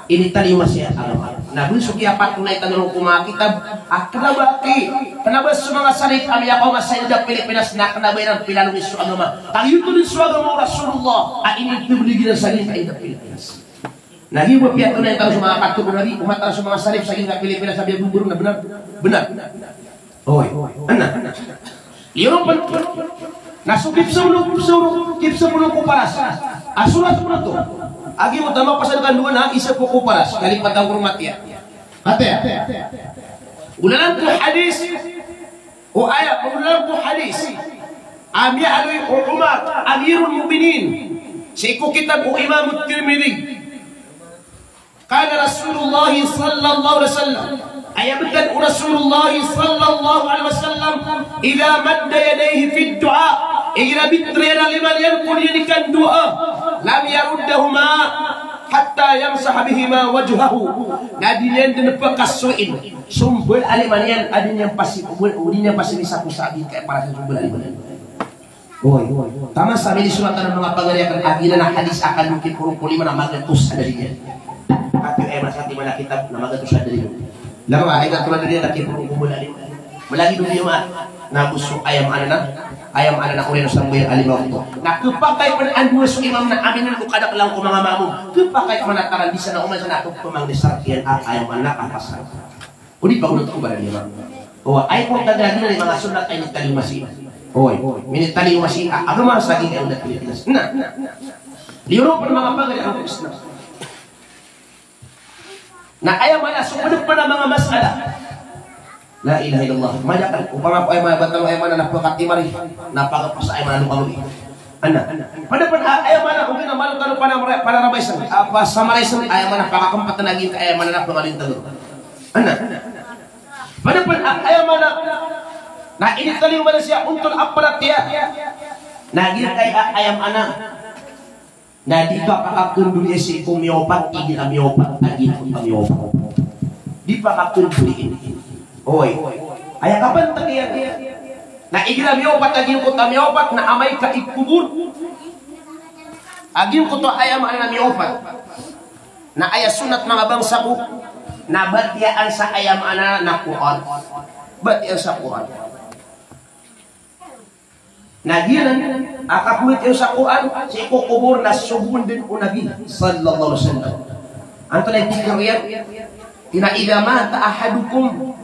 initaliyo masi a agama. Na bo so kiyapatonay tano ron ko manga kitab a kna ba ki, kna ba so manga salaf a miyakaoma sa inda Pilipinas na kna ba iran pilalongi so agama. Kagiya oto dn so agama o Rasulullah a initblig iran sa giyangkai a inda Pilipinas. Na giya bo piyatonay tano so manga katharo o Nabi, o mataan a so manga salaf sa giyangkai a Pilipinas a biyagogoro na bnar. Bnar. Oy, ana. Iyo pn. Na so kipsapolo, kipsapolo, kipsapolo ko paras. A so ras ko oto. A giyoto a mapasad ka dowa na isa polo ko paras. Kalipatan ko ron matiya. Kataya. Golalan ko hadis. O aya, golalan ko hadis a miyaaloy o Umar, Amirul Mu'minin, sii ko kitab o Imam Tirmidhi. Qala Rasulullah sallallahu alaihi wasallam, aya btad o Rasulullah sallallahu alaihi wasallam, "Idha madda yadayhi fid du'a," igira bitra iyan a lima niyan ko dii niyan kandoa, "lam yaruddahuma hatta yamsaha bihima wajhahu." Na di niyan dn pkasoin so mbala a lima niyan a di niyan pasi, di niyan pasimisa ko sa giyangkai a paras o mbala a lima niyan. Oy, taman sa minisorat a manga pagari akn a giyanan a hadis a kandod ki poro ko lima na magatos a dalil iyan. Katii aya masati mala kitab na magatos a dalil iyan. Lama, aya katoran dalil iyan na ki poro ko mala lima. Malagid o lima. Na go so aya maana na, aya maana na oriyan o sambayang a lima wakto. Na khapakay pn a dowa so imam na aminan ko kadaklan ko manga maamom. Khapakay pn a taran di san a oman san a khapamangni sa iyan a aya maana na kapasad. O di pagonot ko ba a lima. O, aya ko tanda giyanan i manga sunnat a initaliyo masi. Oy, minitaliyo masi a agama sa giyangkai a inda Pilipinas. Na, liyo ron pn manga pagari a Islam. Na aya maana so pd pn a manga masala. La ilaha illallah. Maya pn, opama ko aya maana, btad o aya maana na pakatimari, na pakapasa aya maana o kamori. Ana. Pd pn a, aya maana, ogaid na malo tano panamara-, panarabaisn, a, pasamaraisn, aya maana pakakmpatan a giyangkai aya maana na pangaloy tano. Ana. Pd pn a, aya maana na initaliyo masi a onton a paratiyaya. Na giyangkai a, aya maana na di kapakakndod iyan sii ko miyopat, igira miyopat, a giyangkoto a miyopat. Di pakakndod iyan. Oy. Aya kapantag iyan. Na igira miyopat a giyangkoto a miyopat na amay ka ikobor a giyangkoto a aya maana na miyopat. Na aya sunnat manga bangsa ko na batiyaan sa aya maana na Qur'an. Batiyaan sa Qur'an. Na giyanan a kakobatiyaan sa Qur'an sii ko kobor na sogoon dn o Nabi sallallahu alaihi wasallam. Antonaa i pitharo iyan? Ina, "Idha mata ahadukum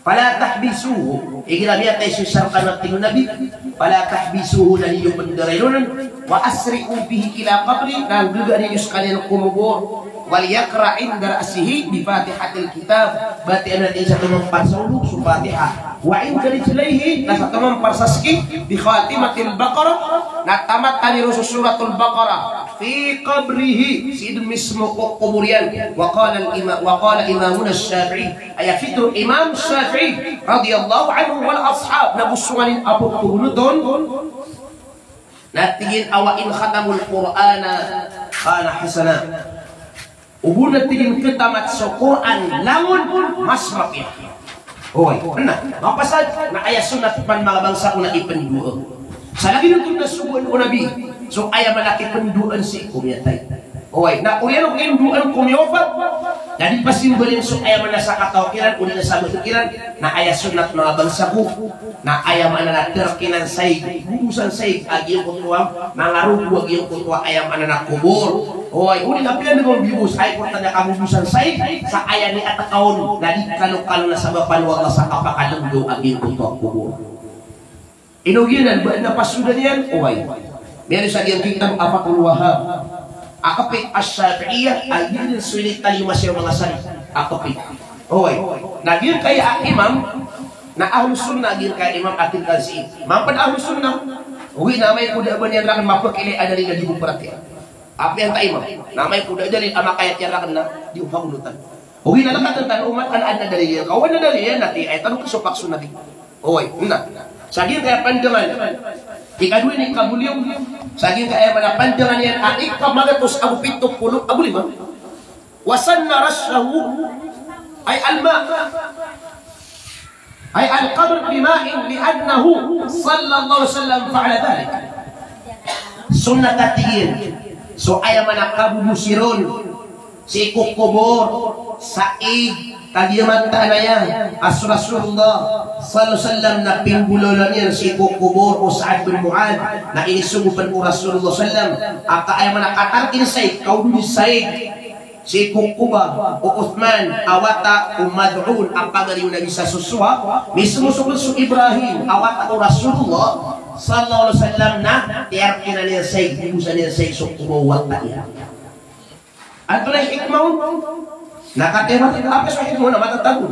fala tahbisuhu." Igira miyatay so isa rkano, tig o Nabi, "Fala tahbisuhu," na niyo pndaray onan, "wa asri'u bihi ila qabri," na nggagaan iyo skaniyan ko kobor, "wal yaqra' inda ra'sihi bi Fatihatil kitab," batiyaan iyan sa tomampar sa olo so Fatiha, "wa inda rijlaihi," na sa tomampar sa ski, "bi khatimatil Baqarah," na tamat iyan ron so Suratul Baqarah. Fi qabrihi, sii dn mismo ko kobor iyan. Wa qala al-ima-, wa qala Imamuna Shafi'i. Aya pitharo o Imam Shafi'i radiyallahu anhu wal ashab, na go so nganin a pphagoloton. Na tig iyan a, "Wa in khatamul Qur'ana kana hasana." O bo na tig iyan khatamat so Qur'an langon, mas mapiya. Oy, na, mapasad, na aya sunnat pman manga bangsa ko na ipndoa. Sa lagid oto na sogoon o Nabi so aya maana a kipndoaan sii ko miyatay. Oy, na oriyan o kindoaan ko miyopat, Na di pasimbalin so aya maana sakataw kiran, odi na sabot kiran, na aya sunnat manga bangsa ko, na aya maana na tiyarkinan saig, bubusan saig, a giyangkoto a manga rogo a giyangkoto a aya maana na kobor. Oway, odi na piyandagon bibos, aya kortan a kabubusan saig, sa aya niyat ka on, na di kalokalo na sabapan o Allah sa kapakalenggaw a giyangkoto a kobor. Ino giyanan, ba na pasodan iyan, oway. Miyaaloy sa giyangkai a kitab a Fathul Wahhab. A kapit a Shafi'iyah, a giyanan so initalima sii o manga salaf. A kapit. Oway. Na giyangkai a imam, na Ahlus Sunnah giyangkai a imam a tig ka sii. Mampan Ahlus Sunnah. Oway, na amay ko da a ba niyan rakn mapakilay a dalil na di ko paratiyaya. Apiya antaa i imam. Na amay ko da a dalil a makayatiyaya rakn na di ko pagonotan. Oway, na lakatan tano oman ka na adn a dalil iyan. Ka o adn a dalil iyan na tig iyan, aya tano kasopak so Nabi. Oway, na. Sa giyangkai a pandangan. Ikadowa ini kaboliyong. Sa giyangkai a aya maana pandangan iyan a ika magatos ago pito polo ago lima. Wa sanna rashshahu ay al-ma'. Ay al-qabr bima'in li'annahu sallallahu alaihi wasallam fa'ala dhalik. Sunnat a tig iyan. So aya maana kabobos iron sii ko kobor, saig, kagiya mataan aya a so Rasulullah sallallahu alaihi wasallam na pinggolaola niyan sii ko kobor o Sa'ad bin Mu'adh, na inisogo pn o Rasulullah sallam a ka aya maana katarkin saig, kaodon i saig sii ko Quba o Uthman a wata o Mad'un a pagari o Nabi sa sosowa, misogo so Ibrahim a wata o Rasulullah sallallahu alaihi wasallam na tiyarkinan iyan saig, bibosan iyan saig so Quba o wata iyan. Antonaa i hikmah on? Na katii a mataan, apiya so hikmah on na matatago.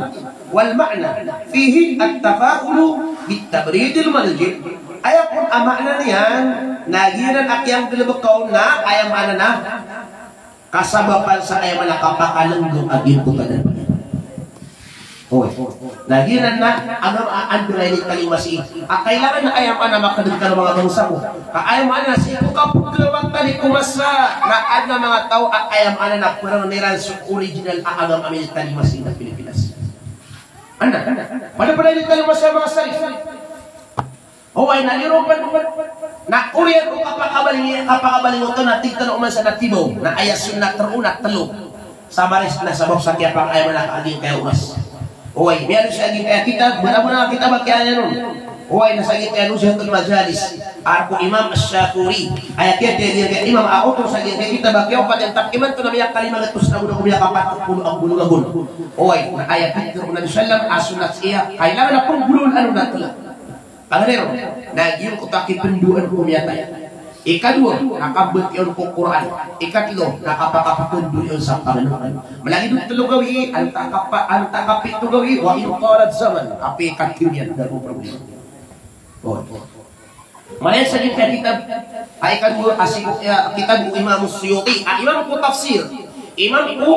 Wal ma'na fihi at-tafa'ulu bit-tabridil malji'. Aya kon a maana niyan, na giyanan a kiyanggalbka on na aya maana na kasabapan sa aya maana kapakalenggaw a giyangkoto a dapat. Oway. Na giyanan na, ano, a, anda i initalima sii. A kailangan na aya maana makadg tano manga bangsa ko. Ka aya maana sii ko kapagkalawat tano ko masa, na adn a manga taw a aya maana na pharang iran so original a agama a initalima sii na Pilipinas. Anda? Pada-pada initalima sii a manga salaf. Oway, na niropan, na oriyan o kapakabaling, kapakabaling oto na tig tano oman sa na tibaw, na aya sunnat roo na tlo. Sa baris na sabap sa kiyapakay a maana ka a giyangkaya oras. Oway, miyaaloy sa giyangkaya kitab, bnar-bnar a kitab a kiyaaloy on. Oway, na sa giyangkaya Nuzhatul Majalis. Ar ko Imam Ash-Shatibi. Aya kiyaaloy a giyangkaya imam a oto sa giyangkaya kitab a kiyaopat iyan, tak imanto na miyakalima gatos na gona ko miyakapat polo ago bolong a gona. Oway, na aya pitharo o Nabi sallam a sunnat sii a kailangan a pnggolaolan on na tlo. Pangni ron, na giyangkoto a kipndoan ko miyatay. Ikadowa, na kabatiya on ko Qur'an. Ikatlo, na kapakapkndori on sa pangnngkn. Malagid o tlo gawii, antaa ka pa, antaa ka pito gawii, wa in tala az-zaman. Apiya ikatlo iyan, da ko problema. O. Maya sa giyangkaya kitab, a ikadowa a sii ko, ya, kitab o Imam Suyuti. A imam ko tafsir. Imam ko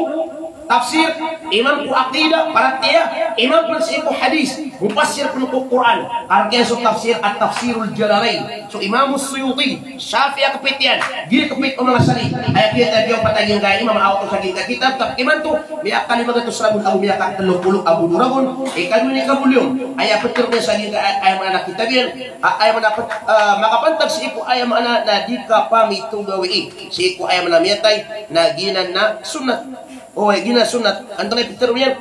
tafsir, imam ko aqidah, paratiyaya, imam pn sii ko hadith, mufassir pn ko Qur'an. Kargiya so tafsir, At-Tafsirul Jalalain. So Imam Suyuti, Shafi'i a kapit iyan, gii kapit o manga salaf. Aya kiyaaloy a giya pat a giyangkaya imam a oto sa giyangkaya kitab, tak imanto, miyakalima gatos ragon ago miyakatlo polo ago dowa ragon, ikadowa ini kaboliyong, aya pitharo iyan sa giyangkaya, aya maana kitab iyan, a, aya maana pit-, a, makapantag sii ko aya maana na di kapamito gawii. Sii ko aya maana miyatay, na giyanan na sunnat. O, giyanan sunnat. Antonaa i pitharo iyan?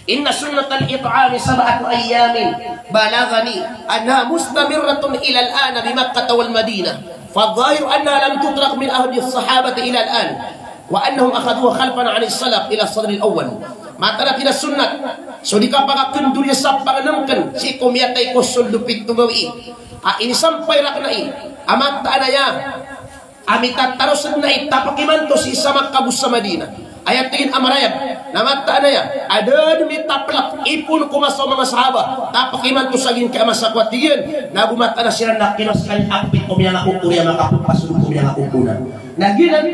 Inna sunnatal it'ami sab'atu ayyamin balaghani annaha mustamirratun ilal ana bi Makkah wal Madinah. Fadh-dhahiru annaha lam tutrak min ahdi as-sahabati ilal an. Wa annahum akhadhuha khalfan anis salaf ila sadril awwal. Mataan a tig iyan a sunnat so di kapakakndori sa pangnngkn sii ko miyatay ko sold o pito gawii. A, inisampay rakn ai a mataan aya a mitataros dn ai tapakimanto sii sa Makkah go sa Madinah. Aya tig iyan a marayag na mataan aya a da dn mitaplk ipon ko masa o manga sahaba, tapakimanto sa giyangkaya masa ko a tig iyan, na go mataan a siran na kino skaniyan a kapit o miyanga ko oriyan a makapphasod ko miyanga ko oriyan. Na giyanan,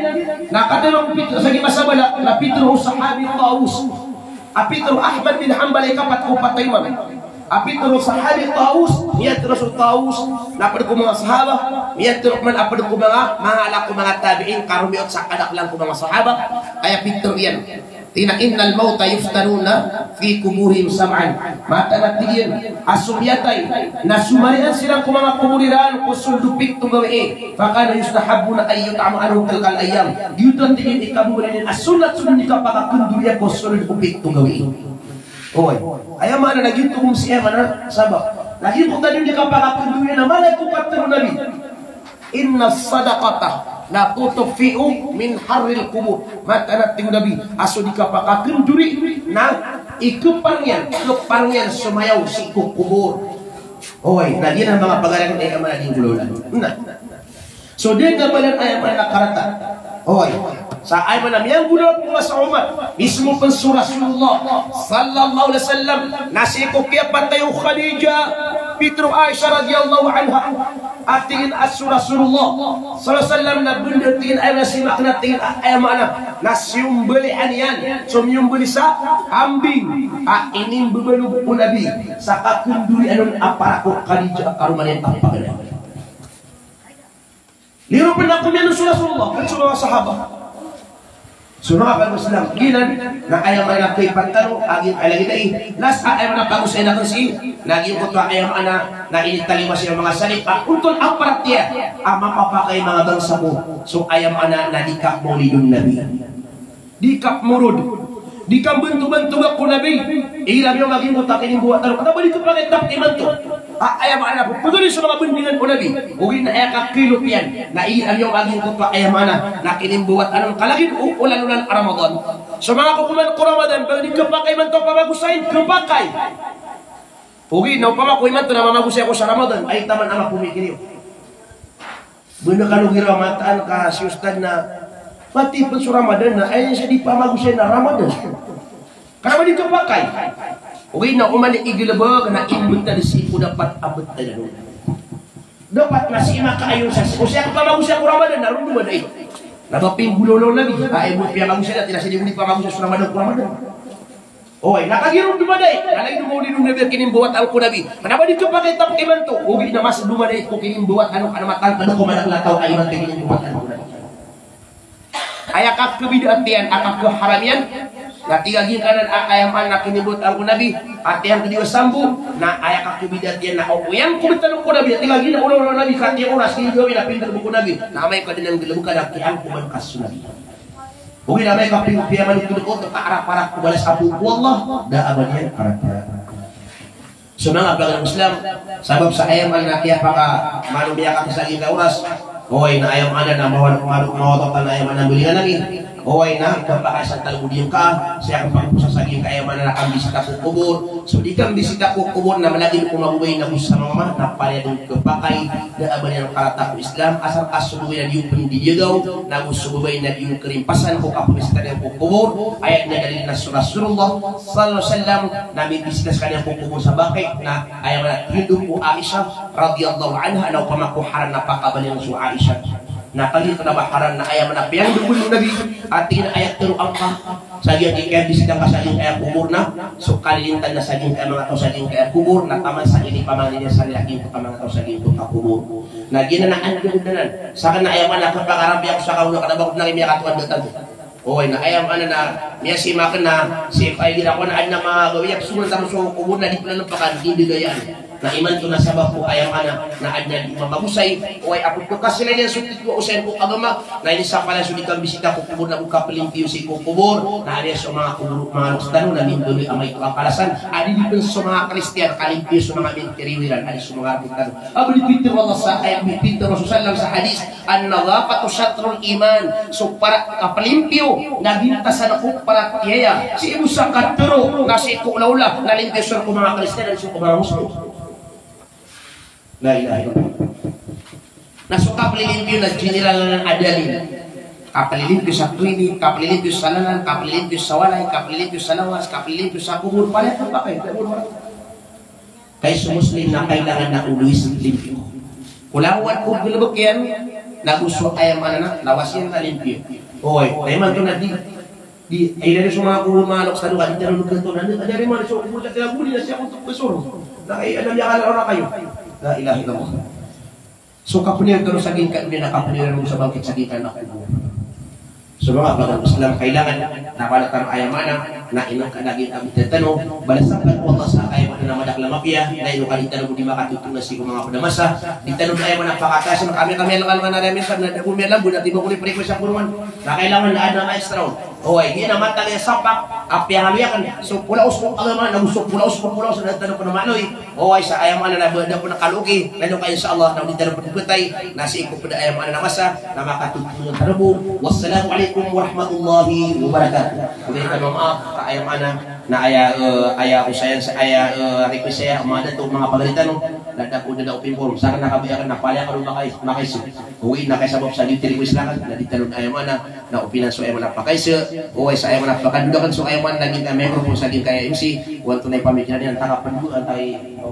na katii a pitharo sa giyangkaya masa bala, na pitharo o sahabi Tawus. A pitharo o Ahmad bin Hanbal a ikapat ko pat a imam. A pitharo o sahabi Tawus, miyatharo so Tawus na pd ko manga sahaba, miyatharo pman a pd ko manga, manga ala ko manga tabi'in, karomiyoto sa kadaklan ko manga sahaba, aya pitharo iyan. Tig iyan a innal mawta yuftanuna fi quburihim sab'an. Mataan a tig iyan a so miyatay na somarian siran ko manga kobor iran ko sold o pito gawii. Fakana yustahabbu an yut'ama anhum tilkal ayyam. Giyoto a tig iyan i kababaloy niyan a sonat so dii kapakakandori ko sold o pito gawii. Oway. Aya maana na giyoto ko msi aya maana sabap. Na giyoto a tig iyan i kapakakandori na mala ko katharo o Nabi. Inna sadaqata la tutfi'u min harril qubur. Mataan a tig o Nabi a so dii kapakakandori na ikapar iyan, ikapar iyan so mayaw sii ko kobor. Oway, na giyanan manga pagari a aya maana di ngolawla. Na so dii na balan aya maana karata. Oway. Sa aya maana miyanggolawla ko masa o umat, mismo pn so Rasulullah sallallahu alaihi wasallam na sii ko kiyapatay o Khadijah, pitero o Aisha radhiyallahu anha. A tig iyan a so Rasulullah sallallahu alaihi wasallam na bnar a tig iyan, aya maana, simakn a tig iyan a aya maana na siyombalian iyan, so miyombali sa kambing a inimbabalog o Nabi sa kakandorian on a para ko Khadijah a karoma niyan a pagari. Liro pn a komiyanon so Rasulullah, pn so manga sahaba. So manga pagosay Islam, giyanan na aya maana na kaipat tano, a giya aya lagid ai. Na sa aya maana pagosay na kasi, na giyoto a aya maana na initalima siya manga salip a onton a paratiyaya a mapapakay manga bangsa ko. So aya maana na di kapmawlidon Nabi. Di kapmorod. Di kambantobantoga ko Nabi. Igira miyaoma giyangkoto a kinimbawatan o, kna ba di kapakay tano imanto. A, aya maana na pphagari so manga bandingan o Nabi. Ogaid na aya kakilot iyan na igira miyaoma giyangkoto a aya maana na kinimbawatan on ka lagid o olan-olan a Ramadan. So manga kokoman ko Ramadan, ba di kapakay imanto pamagosayin, kapakay. Ogaid na opama ko imanto na mamagosay ako sa Ramadan, ay taman a mapomikir iyo. Bnar kano giraw a mataan ka si Ustad na pati pn so Ramadan na aya niyan sa di pamagosay na Ramadan. Kna ba di kapakay. Ogaid na oman i igalbk na imbtad sii ko dapat a btad anan. Dapat na sii makaayon sa, o sii ako pamagosay ako Ramadan na ron domadait. Na ba pinggolawla o Nabi, a aya bo piyamagosay na tig iyan a sii di bo di pamagosay so Ramadan ko Ramadan. Oway, na kagiya ron domadait, na lagid o mawlid o Nabi a kinimbawatan ko Nabi. Kna ba di kapakay tano imanto, ogaid na mas domadait ko kinimbawatan o, kna mataan pn ko madakl a taw a imanto i kinimbawatan ko Nabi. Aya kakhabid'ah iyan, a kakhaharam iyan, na tig a giyangkanan a aya maana na kinimbawatan ko Nabi, a tiyan ko di osambo, na aya kakhabid'ah iyan na o, o iyan ko btad ko Nabi, a tig a giya na ola-ola o Nabi, ka tiyan oras, kinimbawatan na pinggolawla ko Nabi, na amay ka dn nggalbka na kiyankoman ka so Nabi. Ogaid na amay ka pin-, piyamanothol ko oto ka arap-arap ko balas a poon ko Allah, da a ba niyan karata. So manga pagari Islam, sabap sa aya maana na kiyapakamalomiyaka ta sa giyangkai a oras. Oway na aya maana na mawan-, mawan-, mawatatan aya maana na mbalingan ami. Oway na kapakaisa tano giyangkai, sii ko pagposa sa giyangkai aya maana na kambisita ko kobor. So di kambisita ko kobor na malagid o mababay na go sa mama na palaya dn kapakay. Da a ba niyan karata ko Islam, asar ka so babay na di iyo pn di diyagaw, na go so babay na di iyo karimpasan ko kapbisita niyan ko kobor, aya dn a dalil na so Rasulullah sallallahu alaihi wasallam na mibisita skaniyan ko kobor sa Baqi, na aya maana tindg o Aisha radhiyallahu anha, na opama ko haran na pakabaloy so Aisha. Na kagiya kna ba haran na aya maana piyangdg o Nabi, a tig iyan a aya tharo angka sa giyangkai a bisita ngka sa giyangkai a kobor na so kalilintan na sa giyangkai a manga taw sa giyangkai a kobor na taman sa inipamangni niyan sa giyangkoto a manga taw sa giyangkoto a kobor. Na giyanan na andang anan. Sakn na aya maana a kapakarambi ako sa kaono kna ba ko dn a miyakatoon dn tano. Oway na aya maana na miyasimak na sii ko aya igira ko na adn a manga gawii a pzongan tano so kobor na di plalmpakan, di ndagayaan. Na imanto na sabap ko aya maana na adn a di mamagosay, oway, a pphakasilay niyan so titho a osayan ko agama, na inisapar iyan so di kambisita ko kobor na go kaplimpio sii ko kobor, na aya so manga kobor, manga loks tano na mimbaloy a maito a kalasan, a di di pn so manga Kristiyan kalimpio so manga minteriyo iran, a di so manga Kristiyan. A ba di pitharo o Allah sa, aya pitharo o Rasul sallam sa hadis, "An-nadhafatu shatrul iman." So para, kaplimpio na bintasan ko paratiyaya. Sii bo sa katharo na sii ko olaola na limpio so ko manga Kristiyan, sii ko manga Muslim. La ilaha illallah. Na so kaplilimpio na general anan a dalil. Kaplilimpio sa toilet, kaplilimpio sa lalan, kaplilimpio sa walay, kaplilimpio sa lawas, kaplilimpio sa kobor, palaya kapakay. Kay so Muslim na kailangan na always limpio. Ko langowan ko galbk iyan, na go so aya maana na lawas iyan na limpio. Oy, na imanto na di, di, ay, dari so manga kobor, manga loks tano, ka di tano nagkanto na, na dari man so kobor sa tinago di na siya ko to kasoro. Na kay, alam niya ka na ora kayo. La ilaha illallah. So kapniyag tano sa giyangkai a doniya na kapniyag tano sa bangkit sa giyangkai a kobor. So manga pagari ko Islam, kailangan na palaya tano, aya maana, na ino ka lagid a btad tano, balasan tano o Allah sa aya maana na madakl a mapiya, na ino ka di tano bo di makatotoon sii ko manga pd a masa, di tano aya maana pakataas, na kami, kami, alang, alang, na kami, sa, na da bo miyalambo, na di ba ko di pre ko sa kurungan, na kailangan na adn a extra on. Oway, di na matag a sampak a piyangaloy akn so polaos ko agama, na go so polaos ko polaos na da tano pn maaloy. Oway, sa aya maana na ba da pn kaloki, na ino ka insha Allah na o di tano pn btay, na sii ko pd a aya maana na masa na makatotoon tano bo. Wassalamu alaikum warahmatullahi wabarakatuh. Ogaid tano maaf ka aya maana na aya, eh, aya osayan sa aya, eh, request saya, manga dato, manga pagari tano, na da ko da da opinform. Sa kna ka ba aya kna palaya kano makais-, makaiso. Oway, na kaya sabap sa di tiri ko islangan, na di tano aya maana na opinan so aya maana pakaiso, oway, sa aya maana pakadod akn so aya maana lagid a microphone sa giyangkaya M C, o antonaa i pamikiran iyan, antaka pd, antaka i, o,